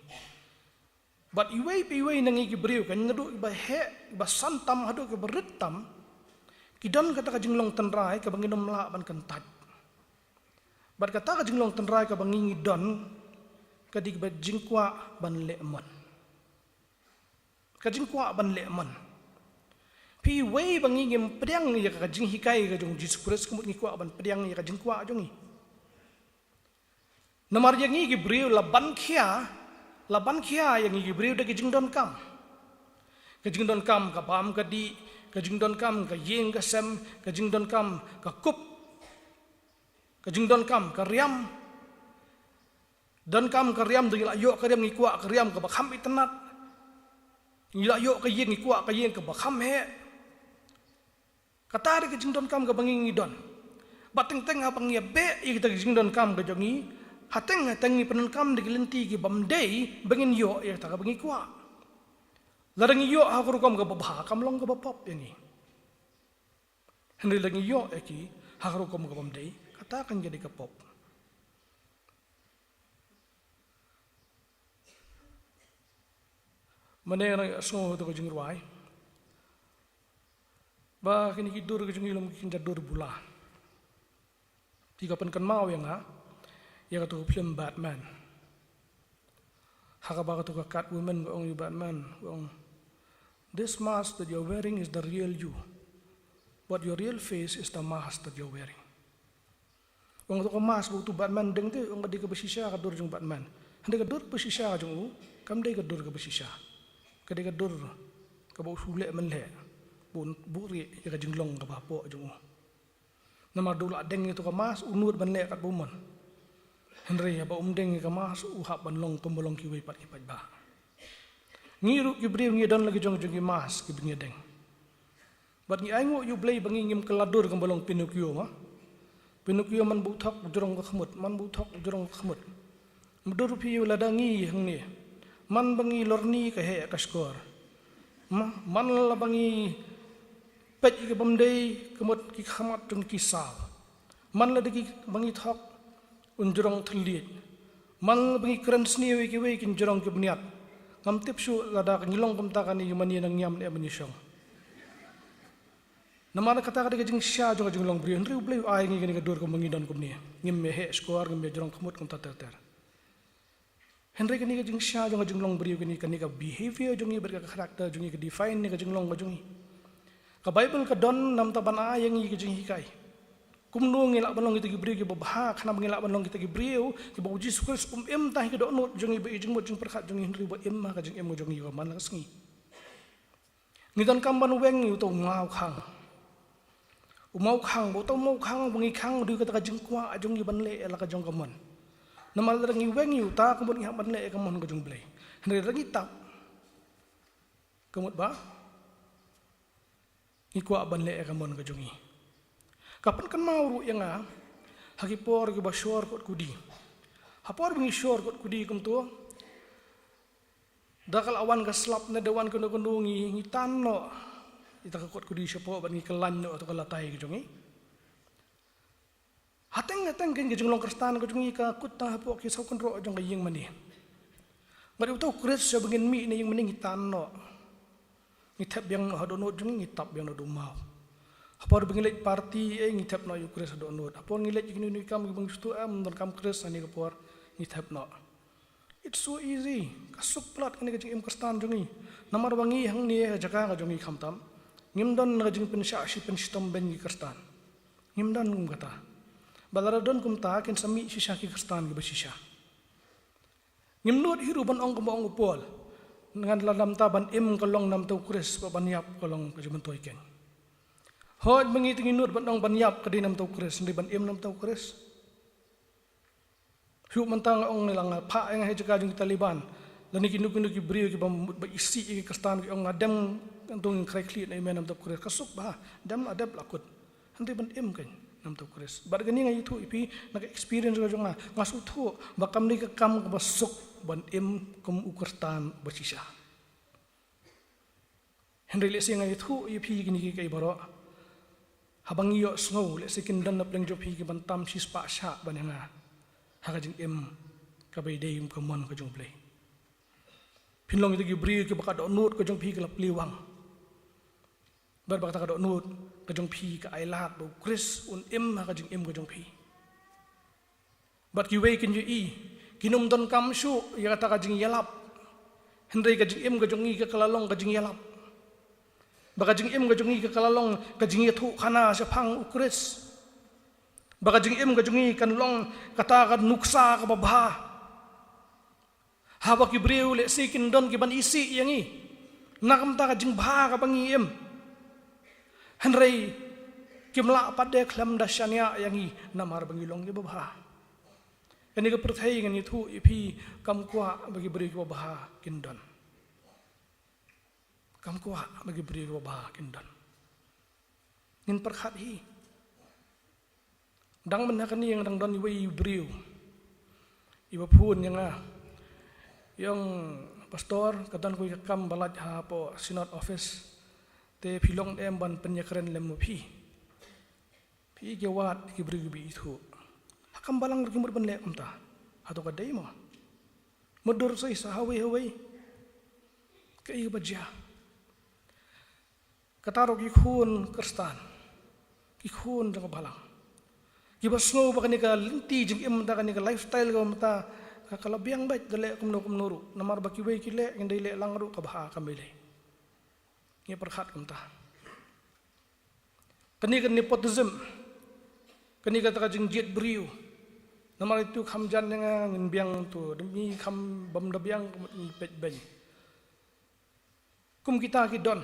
Bad iwei pa iwei na ngi ki briew, ka naduh kiba heh, kiba san tam haduh kiba rit tam, ki don kata ka jinglong tynrai kaba ngin ym lah ban kyntait. Bad kata ka jinglong tynrai kaba ngi ngi don, ka dei kaba jingkwah ban leh mon. Ka jingkwah ban leh mon. Phi, iwei ba ngi ngim pdiang ïa ka jinghikai ka jong U Jisu Khrist, ka mut ngi kwah ban pdiang ïa ka jingkwah jong ngi. Namar ïa ngi ki briew la ban khia, la ban khia ïa ngi ki briew da ki jingdonkam. Ka jingdonkam ka bam ka dih, ka jingdonkam ka ïing ka sem, ka jingdonkam ka kup, ka jingdonkam ka riam. Donkam ka riam, da ngi la ïoh ka riam ngi kwah ka riam kaba kham itynnad. Ngi la ïoh ka ïing ngi kwah ka ïing kaba kham heh. Kata dei ka jingdonkam kaba ngi ngi don. Bad teng teng haba ngi ïa beh ïa kita ki jingdonkam ka jong ngi, hateng hateng ngi pyndonkam da ki lynti ki bym dei ba ngin ïoh ïa kata kaba ngi kwah. Lada ngi ïoh ha ka rukom kaba bha, kam long kaba pop ïa ngi. Hynrei lada ngi ïoh ïa ki ha ka rukom kaba ym dei, kata kan ïa dei ka pop. Mynne nga sngew ha kato ka jingrwai ba kine ki dur ka jong ngi long ki dur bula. Te ka pynkynmaw ïa nga ïa kato ka film Batman. Ha kaba kato ka Catwoman ka ong ïa u Batman, ka ong, "This mask that you're wearing is the real you. But your real face is the mask that you're wearing." Ong, kato ka mask ba uto u Batman deng te, ong, ka dei kaba shisha ka dur jong u Batman. Hynrei ka dur ba shisha ka jong u kam dei ka dur kaba shisha. Ka dei ka dur kaba u shu leh mynleh, ba un buhrieh ïa ka jinglong kaba hapoh jong u. Namar da u la deng ïa kato ka mask, u nud ban leh katba u mon. Hynrei haba um deng ïa ka mask, u hap ban long kumba long kiwei pat ki paidbah. Ngi ruh ki briew ngi don la ki jong jong ki mask kiba ngi deng. Bad ngi ainguh ïa U Blei ba ngi ngim kylla dur kumba long Pinocchio, ma. Pinocchio man ba u thok u jrong ka khmut, man ba u thok u jrong ka khmut. Mutdur phi ïa u lada ngi hangne, man ba ngi lorni ka heh ka shkor. Ma, man la ba ngi peit ïa kaba ym dei, ka mut ki khmat jong ngi ki saw. Man la da ki ba ngi thok un jrong thylliej. Man la ba ngi kren sniew ïa kiwei kin jrong ki bniat. Ngam tip shuh lada ka ngi long kumta kane ïa mane nang ñiam ne ban ïashong. Namar kata ka dei ka jingshisha jong ka jinglong briew. Hynrei U Blei u ai ngi kane ka dur kumba ngi don kumne. Ngim ïa heh shkor, ngim ïa jrong khmut kumta ter ter. Hynrei kane ka jingshisha jong ka jinglong briew, kane, kane ka behavior jong ngi bad ka character jong ngi ka define ïa ka jinglong ka jong ngi. Ka Baibl ka don namar ban ai ïa ngi ka jinghikai. Kumno ngin lah ban long kita ki briew kiba bha, khnang ba ngin lah ban long kita ki briew kiba U Jisu Khrist um im tang ha ka dohnud jong ngi bad ha ka jingmut jingpyrkhat jong ngi, hynrei ba im ha ka jingim ka jong ngi ka man la ka sngi. Ngi donkam ban weng ïa uta u maw khang. U maw khang, ba uta u maw khang, ba ngi khang, u dei kata ka jingkwah jong ngi ban leh ïa la ka jong ka mon. Namar lada ngi weng ïa uta, ka mut ngi hap ban leh ïa ka mon ka jong U Blei. Hynrei lada ngi tap, ka mut ba ngi kwah ban leh ïa ka mon ka jong ngi. Ka pynkynmaw ruh ïa nga ha ki por kiba shorkut kudi. Ha por ba ngi shorkut kudi kumto, da ka la wan ka slap ne da wan kano kano, ngi, ngi tan noh ïa ka kot kudi shapoh bad ngi kyllain noh ïa ka latai ka jong ngi. Hateng hateng ka jinglong Khristan ka jong ngi ka kut tang hapoh ki saw kynroh jong ka ïingmane. Bad ïa uta u Khrist sha ba ngin mih na ïingmane ngi tan noh. Ngi thep biang noh ha dohnud jong ngi, ngi tap biang noh da u maw. Ha por ba ngi leit party, eh, ngi thep noh ïa u Khrist ha dohnud. Ha por ngi leit ïa kino kino ki kam kiba ngi sngewthuh, eh, ym donkam Khrist ha kane ka por, ngi thep noh. It's so easy. Ka suk palat kane ka jingim Khristan jong ngi. Namar ba ngi hangne ha jaka ka jong ngi khamtam, ngim don ka jingpynshah shi pynshitom beiñ ki Khristan. Ngim don kum kata. Bad lada don kumta, kin sa mih shisha ki Khristan kiba shisha. Ngim nud hi ruh ban ong kumba ong u Paul. Ngan la namta ban im ka long namta u Khrist, bad ban ïap ka long ka jingmyntoi keiñ. Hooid, ba ngi te ngi nud ban ong ban ïap ka dei namta u Khrist, hynrei ban im namta u Khrist. Shuh mynta nga ong ne la nga phah ïa nga ha jaka jong ki Taliban lane kino kino ki briew kiba mut ba isih ïa ki Khristan, ki ong nga dem ngan tung krai khlieh na i me namta u Khrist. Ka suk bha, dem la dep la kut. Hynrei ban im keiñ namta u Khrist. Bad kane nga ïathuh ïa phi na ka experience ka jong nga. Nga sngewthuh ba kam dei ka kam kaba suk ban im kum u Khristan ba shisha. Hynrei lehse nga ïathuh ïa phi kine kiei kiei baroh. Haba ngi ïohsngew, lehse kin don na pdeng jong phi kiban tam shispah shah ban ïa nga ha ka jingim kaba ïadei bad ka mon ka jong U Blei. Phin long ïa ki briew kiba ka dohnud ka jong phi ka la plie wang. Bad ba kata ka dohnud ka jong phi ka ai lad ba u Khrist un im ha ka jingim ka jong phi. Bad kiwei kin ïohi, kin ym donkam shuh ïa kata ka jingïalap. Hynrei ka jingim ka jong ngi ka la long ka jingïalap. Ba ka jingim ka jong ngi ka la long ka jingïathuhkhana shaphang u Khrist. Ba ka jingim ka jong ngi kan long kata ka nuksa kaba bha. Haba ki briew lehse kin don kiban isih ïa ngi na ka bynta ka jingbha kaba ngi im, hynrei kim lah pat de khlem da shaniah ïa ngi namar ba ngi long kiba bha. Kane ka pyrthei ngan ïathuh ïa phi kam kwah ba ki briew kiba bha kin don. Kam kwah ba ki briew kiba bha kin don. Ngin pyrkhat hi. Dang mynta kane nga dang don iwei i briew iba phone ïa nga, ïa ong, "Pastor, ka don kawei ka kam ba lait hapoh Synod Office. Te phi long em ban pynïakren lem ma phi? Phi ïa wad ki briew kiba ithuh. Ha kam balang ruh ki mut ban leh kumta. Hato ka dei mo? Mutdur sa isa hawei hawei." Kaei kaba jia? Kata ruh ki khun Khristan, ki khun jong ka balang, kiba sngew ba kane ka lynti jingim mynta, kane ka lifestyle ka mynta, ka, ka la biang beit da leh kumno kumno ruh. Namar ba kiwei ki leh, ngin dei leh lang ruh, ka bha ka mele. Ngi pyrkhat kumta. Kane ka nepotism, kane kata ka jingjied briew. Namar itu kham jan ïa nga, ngin biang to, da mi kham bym da biang, ka mut ngi peit beiñ. Kum kita ki don.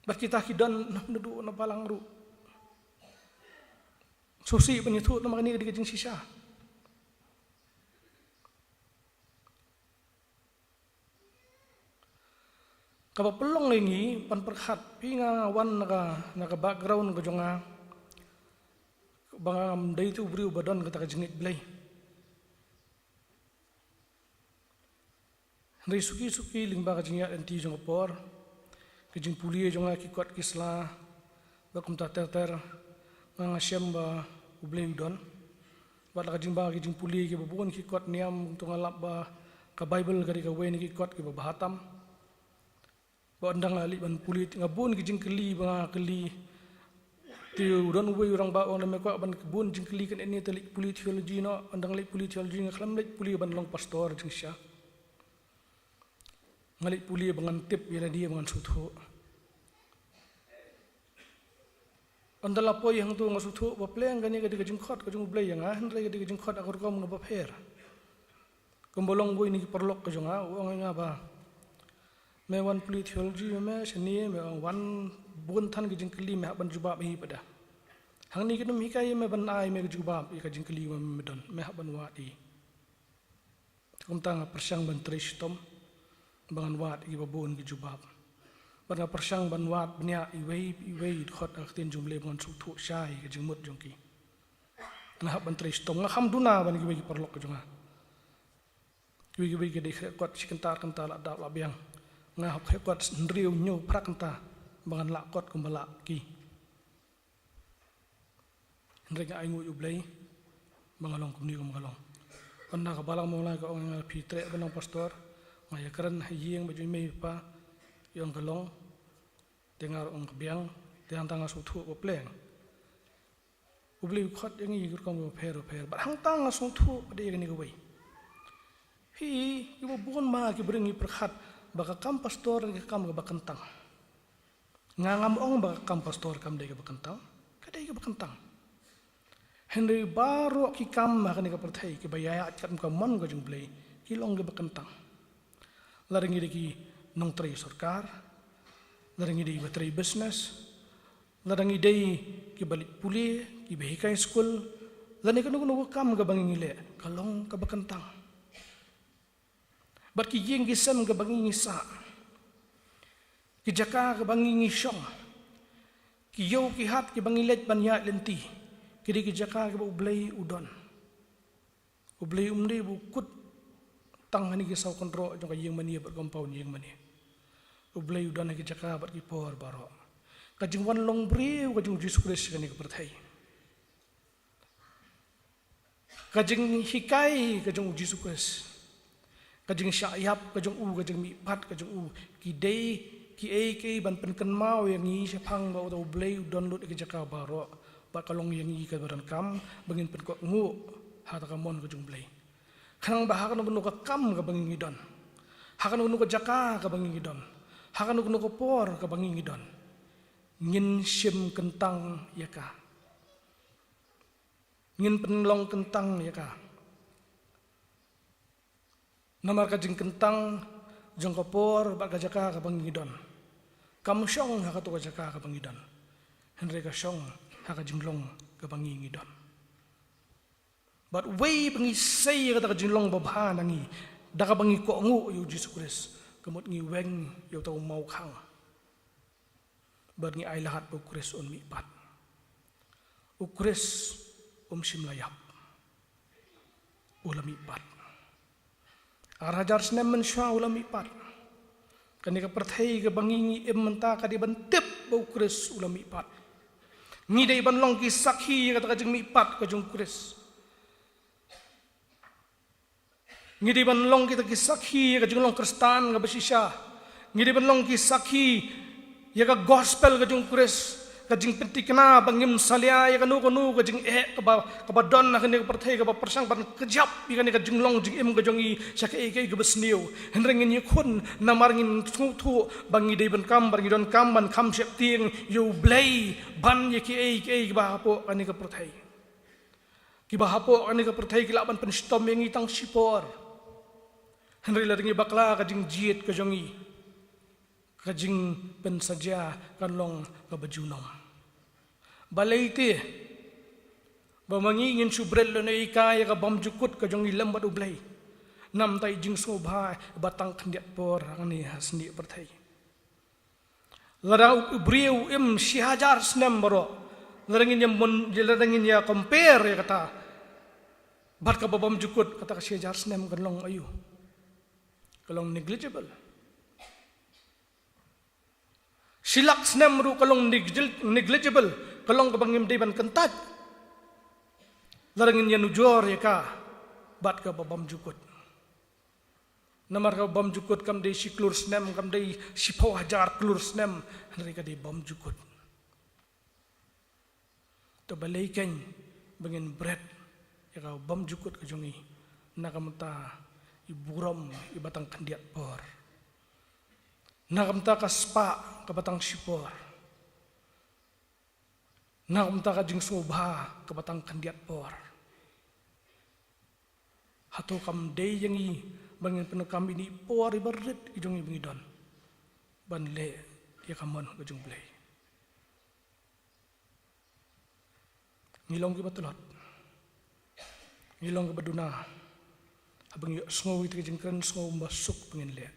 Bad kita ki don na, naduh na balang ruh. Sngewsih ban ïathuh namar kane ka dei ka jingshisha. Kaba pynlong ïa ngi ban pyrkhat, phi, nga wan na ka, na ka background ka jong nga ba ngam dei tu briew ba don kata ka jingngeit Blei. Hynrei suki suki lyngba ka jingïaid lynti jong ka por, ka jingpule jong nga ki kot ki sla, bad kumta ter ter, nga, nga shem ba U Blei u don. Bad la ka jingbha ki jingpule kiba bun ki kot niam, to nga lap ba ka Baibl ka dei kawei na ki kot kiba bha tam. Ba ynda nga leit ban pule, nga bun ki jingkylli ba nga kylli. Te u don uwei u rangbah u ong, lada me kwah ban bun jingkylli kane ne te leit pule theology noh. Ynda nga leit pule theology nga khlem leit pule ban long pastor jingshisha. Nga leit pule ba ngan tip ïa lade ba ngan sngewthuh. Ynda la poi hangto nga sngewthuh ba pleng kane ka dei ka jingkhot ka jong U Blei ïa nga, hynrei ka dei ka jingkhot ha ka rukom kaba pher. Kumba long uwei na ki paralok ka jong nga, u ong ïa nga ba, Me wan pule theology me shane, me wan bun than ki jingkylli, me hap ban jubab hi pat da. Hangne kim hikai me ban ai me ka jubab ïa ka jingkylli me, me don, me hap ban wad hi. Kumta nga pyrshang ban trei shitom ba ngan wad ïa kiba bun ki jubab. Bad nga pyrshang ban wad bniah iwei iwei dkhot ha ka ktien jong U Blei ba ngan sngewthuh shai ïa ka jingmut jong ki. Nga hap ban trei shitom, nga kham duna ban kiwei ki paralok ka jong nga. Kiwei kiwei ki dei khreh kot, shi kynta ar kynta la dap la biang. Nga hap khreh kot hynriew hynñiew phra kynta ba ngan lah kot kumba lah ki. Hynrei nga ainguh ïa U Blei ba nga long kumne kumba nga long. Hynda ka Balang Mawlai ka ong ïa nga, phi treh ban long pastor, nga ïakren ha ïing bad jong i mei i pa, i ong ka long, te nga ruh ong ka biang, te hangta nga sngewthuh ba pleng. U Blei u khot ïa ngi ki rukom kiba pher ba pher, bad hangta nga sngewthuh pat ïa kane kawei. Hi, kiba bun ma ki briew ngi pyrkhat ba ka kam pastor ka kam kaba kyntang. Nga ngam ong ba ka kam pastor kam dei kaba kyntang, ka dei kaba kyntang. Hynrei baroh ki kam ha kane ka pyrthei kiba ïaid katkum ka mon ka jong U Blei ki long kiba kyntang. Lada ngi dei ki nongtrei sorkar, lada ngi dei kiba trei business, lada ngi dei kiba leit pule, kiba hikai skul, lane kano kano ka kam kaba ngi leh, ka long kaba kyntang. Bad ki ïing ki sem kaba ngi sah, ki jaka kaba ngi shong, ki ïew ki hat kiba ngi leit ban ïaid lynti, ki dei ki jaka kiba U Blei u don. U Blei um dei ba u kut tang ha kine ki saw kynroh jong ka ïing mane bad compound ïing mane. U Blei u don ha ki jaka bad ki por baroh. Ka jingwan long briew ka jong U Jisu Khrist ha kane ka pyrthei, ka jinghikai ka jong U Jisu Khrist, ka jingshah ïap ka jong u, ka jingmihpat ka jong u, ki dei kiei kiei ban pynkynmaw ïa ngi shaphang ba uta U Blei u don lut ha ki jaka baroh. Bad ka long ïa ngi kaba donkam ba ngin pynkohnguh ha kata ka mon ka jong U Blei. Khnang ba ha kano kano ka kam kaba ngi don, ha kano kano ka jaka kaba ngi don, ha kano kano ka por kaba ngi don, ngin shim kyntang ïa ka. Ngin pynlong kyntang ïa ka. Namar ka jingkyntang jong ka por bad ka jaka kaba ngi don kam shong ha kato ka jaka kaba ngi don, hynrei ka shong ha ka jinglong kaba ngi ngi don. Bad wei ba ngi sei ïa kata ka jinglong babha na ngi da kaba ngi kohnguh ïa U Jisu Khrist, ka mut ngi weng ïa uta u mawkhang. Bad ngi ailad ba U Khrist un mihpat. U Khrist um shym la ïap. U la mihpat. Ar hajar snem mynshuwa u la mihpat. Kane ka pyrthei kaba ngi ngi im mynta ka dei ban tip ba U Khrist u la mihpat. Ngi dei ban long ki sakhi ïa kata ka jingmihpat ka jong U Khrist. Ngi dei ban long kita ki sakhi ïa ka jinglong Khristan kaba shisha. Ngi dei ban long ki sakhi ïa ka gospel ka jong U Khrist, ka jingpynthikna ba ngim salia ïa kano kano ka jingeh kaba, kaba don ha kane ka pyrthei kaba pyrshang ban kjap ïa kane ka jinglong jingim ka jong ngi sha kaei kaei kaba sniew. Hynrei ngin ïakhun namar ngin sngewthuh ba ngi dei ban kam, ba ngi donkam ban kham sheptieng ïa U Blei ban ïa kiei kiei kiba hapoh kane ka pyrthei. Kiba hapoh kane ka pyrthei ki lah ban pynshitom ïa ngi tang shipor. Hynrei lada ngi bakla ka jingjied ka jong ngi, ka jingpynsaja kan long kaba junom. Balei te ba ma ngi ngin shu bret lehnohei ïa ka bymjukut ka jong ngi lem bad U Blei? Namar ïa ka jingsngewbha ba tang khyndiat por hangne ha snieh pyrthei. Lada u briew u im shi hajar snem baroh, lada ngin ïa mon, lada ngin ïa compare ïa kata bad kaba bymjukut, kata ka shi hajar snem kan long aïu? Ka long negligible. Shi lak snem ruh ka long negligil-, negligible, ka long kaba ngim dei ban kyntait lada ngin ïa nujor ïa ka bad kaba bymjukut. Namar kaba bymjukut kam dei shi klur snem, kam dei shiphew hajar klur snem, hynrei ka dei bymjukut. Te balei kein ba ngin bret ïa ka bymjukut ka jong ngi? Na ka bynta i burom iba tang khyndiat por, na ka bynta ka spah kaba tang shipor, na ka bynta ka jingsngewbha kaba tang khyndiat por. Hato kam dei ïa ngi ba ngin pyndonkam ïa kine ki por iba rit ki jong ngi ba ngi don? ban leh ïa ka mon ka jong U Blei. Ngi long kiba tlot, ngi long kiba duna haba ngi sngew ïa kita ki jingkren, sngew ba suk ba ngin leh.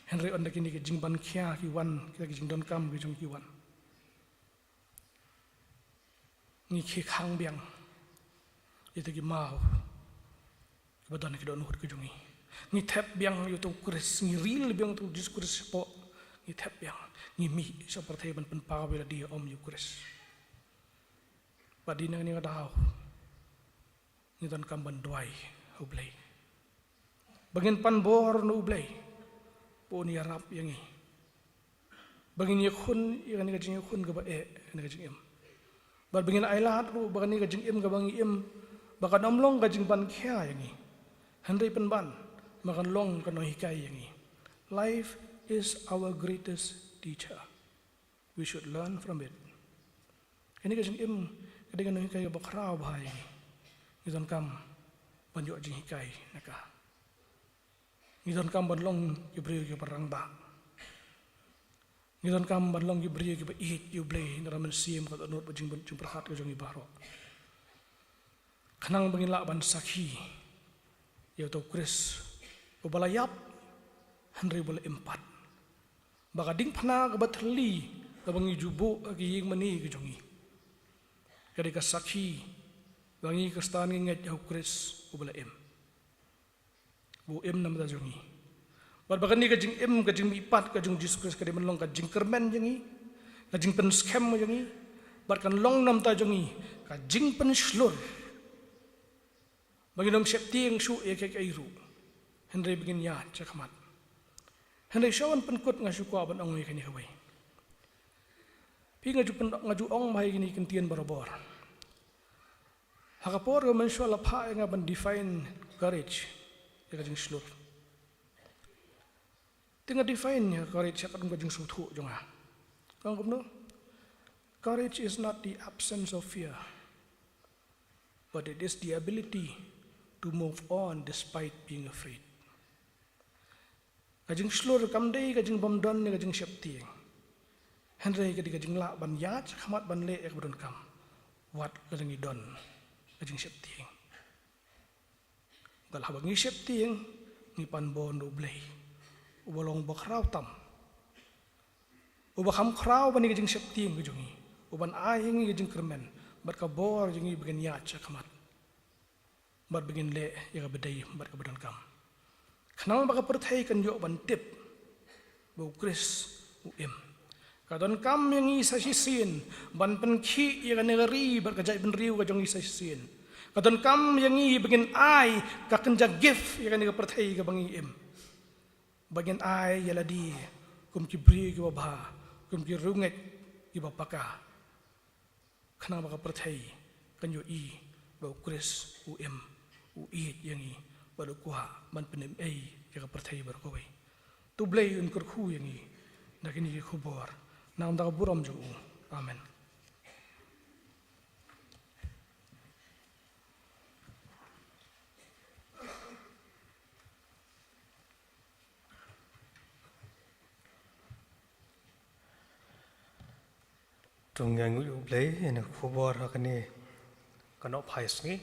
Hynrei ynda kine ki jingban khia ki wan, kita ki jingdonkam ki jong ki wan, ngi khie khang biang ïa kita ki maw kiba don ha ki dohnud ki jong ngi. Ngi thep biang ïa uto u Khrist, ngi ril biang ïa uto u Jisu Khrist shapoh. Ngi thep biang, ngi mih sha pyrthei ban pynpaw ïa lade ha um ïa u Khrist. Bad dei na kane ka daw ngi donkam ban duwai ha U Blei ba ngin pan bor na U Blei ba un ïarap ïa ngi, ba ngin ïakhun ïa kane ka jingïakhun kaba eh, kane ka jingim. Bad ba ngin ailad ruh ba kane ka jingim kaba ngi im, ba kan ym long ka jingban khia ïa ngi, hynrei pynban ba kan long ka nonghikai ïa ngi. Life is our greatest teacher. We should learn from it. Kane ka jingim ka dei ka nonghikai kaba khraw bha ïa ngi. Ngi donkam ban ïoh jinghikai na ka. Ngi donkam ban long ki briew kiba rangbah. Ngi donkam ban long ki briew kiba ïeit ïa U Blei, na ka mynsiem, ka dohnud bad jing, jingpyrkhat ka jong ngi baroh, khnang ba ngin lah ban sakhi ïa uto u Khrist uba la ïap hynrei uba la im pat. Ba ka diengphna kaba thylli kaba ngi ju buh ha ki ïingmane ki jong ngi ka dei ka sakhi ba ngi Khristan ngi ngeit ïa u Khrist uba la im, ba u im na ka bynta jong ngi. Bad ba kane ka jingim, ka jingmihpat ka jong U Jisu Khrist ka dei ban long ka jingkyrmen jong ngi, ka jingpynskhem jong ngi, bad kan long na ka bynta jong ngi ka jingpynshlur ba ngin ym sheptieng shuh ïa kiei kiei ruh, hynrei ba ngin ïaid shakhmat. Hynrei shuwa ban pynkut nga shu kwah ban ong ïa kane kawei. Phi, nga ju pyn-, nga ju ong bha ïa kine ki ktien barabor. Ha ka por kaba mynshuwa la phah ïa nga ban define courage, ïa ka jingshlur. Te nga define ïa courage ha ka, ka jingsngewthuh jong nga. Nga ong kumno? Courage is not the absence of fear, but it is the ability to move on despite being afraid. Ka jingshlur kam dei ka jingbymdon ne ka jingsheptieng, hynrei ka dei ka jinglah ban ïaid shakhmat ban leh ïa kaba donkam wat la ngi don ka jingsheptieng. Bad haba ngi sheptieng, ngi pan bor na U Blei uba long ba khraw tam, uba kham khraw ban ïa ka jingsheptieng ka jong ngi, uban ai ïa ngi ka jingkyrmen bad ka bor jong ngi ba ngin ïaid shakhmat bad ba ngin leh ïa kaba dei bad kaba donkam, khnang ba ka pyrthei kan ïoh ban tip ba U Khrist u im. Ka donkam ïa ngi sa shisien ban pynkhih ïa kane ka ri bad ka jaitbynriew ka jong ngi sa shisien. Ka donkam ïa ngi ba ngin ai ka kynja gift ïa kane ka pyrthei kaba ngi im, ba ngin ai ïa lade kum ki briew kiba bha, kum ki riewngeit kiba paka, khnang ba ka pyrthei kan ïohi ba U Khrist u im, u ïeit ïa ngi bad u kwah ban pynim ei ïa ka pyrthei baroh kawei. To U Blei un kyrkhu ïa ngi na kine ki khubor, na ka bynta ka burom jong u. Amen. To ngin ngeit ïa U Blei ïa kane ka khubor ha kane ka nohphai sngi.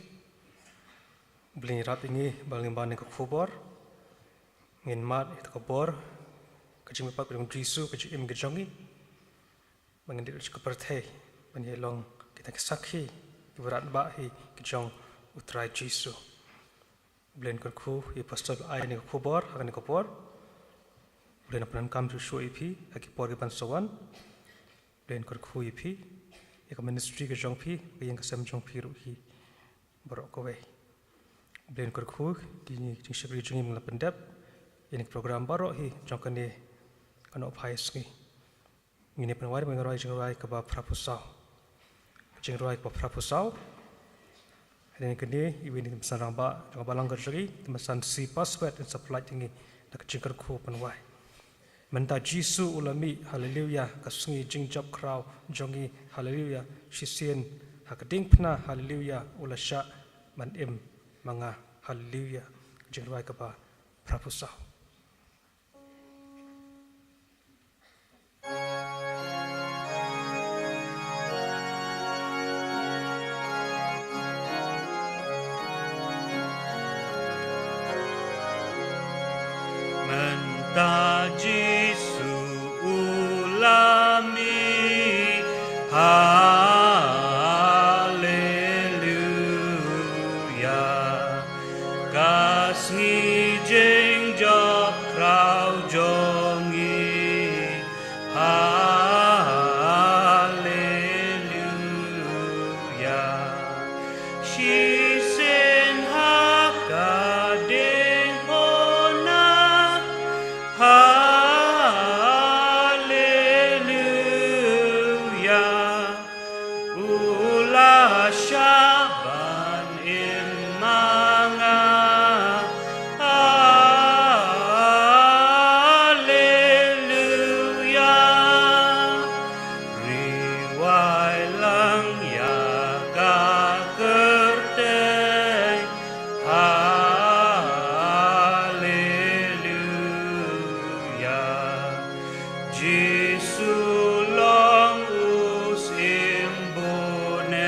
U Blei un ïarap ïa ngi ba lyngba kane ka khubor ngin mad ïa ka bor ka jingmihpat ka jong U Jisu, ka jingim ka jong ngi, ba ngin dei ka pyrthei ban ïa long kita ki sakhi kiba rangbah hi ki jong U Trai Jisu. U Blei un kyrkhu ïa u pastor ba ai kane ka khubor ha kane ka por. U Blei un pyndonkam shuh shuh ïa phi ha ki por kiban sa wan. U Blei un kyrkhu ïa phi, ïa ka ministry ka jong phi, ka ïing ka sem jong phi ruh hi baroh kawei. U Blei un kyrkhu ïa ki jingshakri jong ngi ba la pyndep ïa kane ka program baroh hi jong kane ka nohphai sngi. Ngin ïa pynwai, ngin rwai jingrwai kaba phra phew saw. Jingrwai kaba phra phew saw. Hadien kane, iwei na ki kynsan rangbah jong ka balang ka jong ngi, ki kynsan C Password, yn sa pyllait ïa ngi da ka jingkyrkhu pynwai. Mynta Jisu u la mih, haleluya, ka sngi jingjop khraw jong ngi, haleluya, shisien ha ka diengphna, haleluya, u la shah ban im ma nga, haleluya. Jingrwai kaba phra phew saw. Mynta Jisu u la mih, haleluya. Ka sngi jingjop khraw jong ngi, haleluya. Shisien ha ka diengphna, haleluya. U la shah ban im ma nga, haleluya. Ri wai lang ïa ka kyrteng, haleluya. Jisu long u symboneng,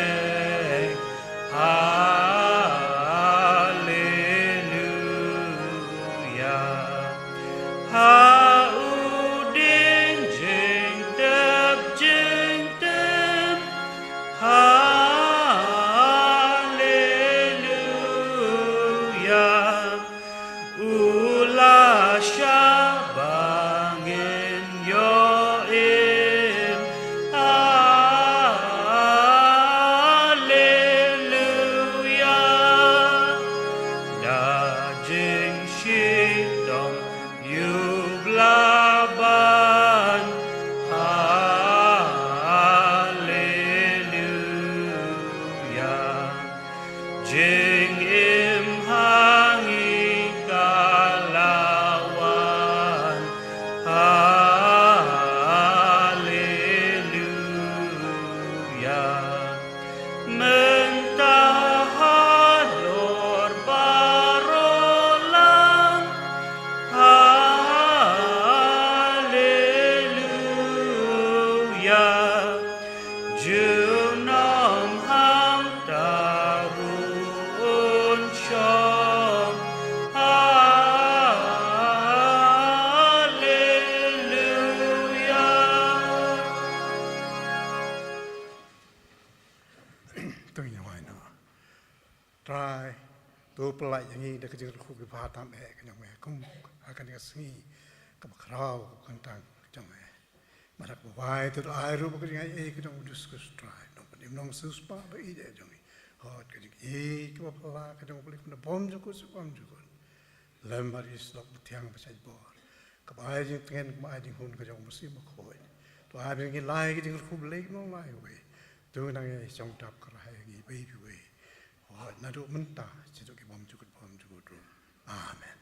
haleluya. Ha u dieng jingtep jingtem, haleluya. U la shah ba ngin ïoh im, haleluya. Da jingshitom ïa u Blei ban, haleluya. Jingim ha ngi ka la wan, haleluya. Mynta halor baroh lang, haleluya. Junom hangta ruh un shong, haleluya. To ngin ïa wai noh. Trai, to pyllait ïa ngi da ka jingkyrkhu kaba tam eh ka jong me kum ha kane ka sngi kaba khraw kaba kyntang ka jong me. Bad ha kaba wai to ai ruh ba ka jingaiei ka jong u Jisu Khrist Trai, nongpynim nongsiewspah ba ïeit eh jong ngi, hooid ka jingaiei kaba phylla ka jong u Blei kaba na bymjukut sha bymjukut, lem bad i Syllok Bathiang ba shait bor, kaba ai jingtngen, kaba ai jinghun ka jong u Mynsiem Bakhuid. To ai ba ngi lai ka jingkyrkhu Blei kaba long lai kawei. To nang ïa shong dap kyrhai ïa ngi iwei pa iwei, hooid naduh mynta shaduh ki bymjukut bymjukut ruh. Amen.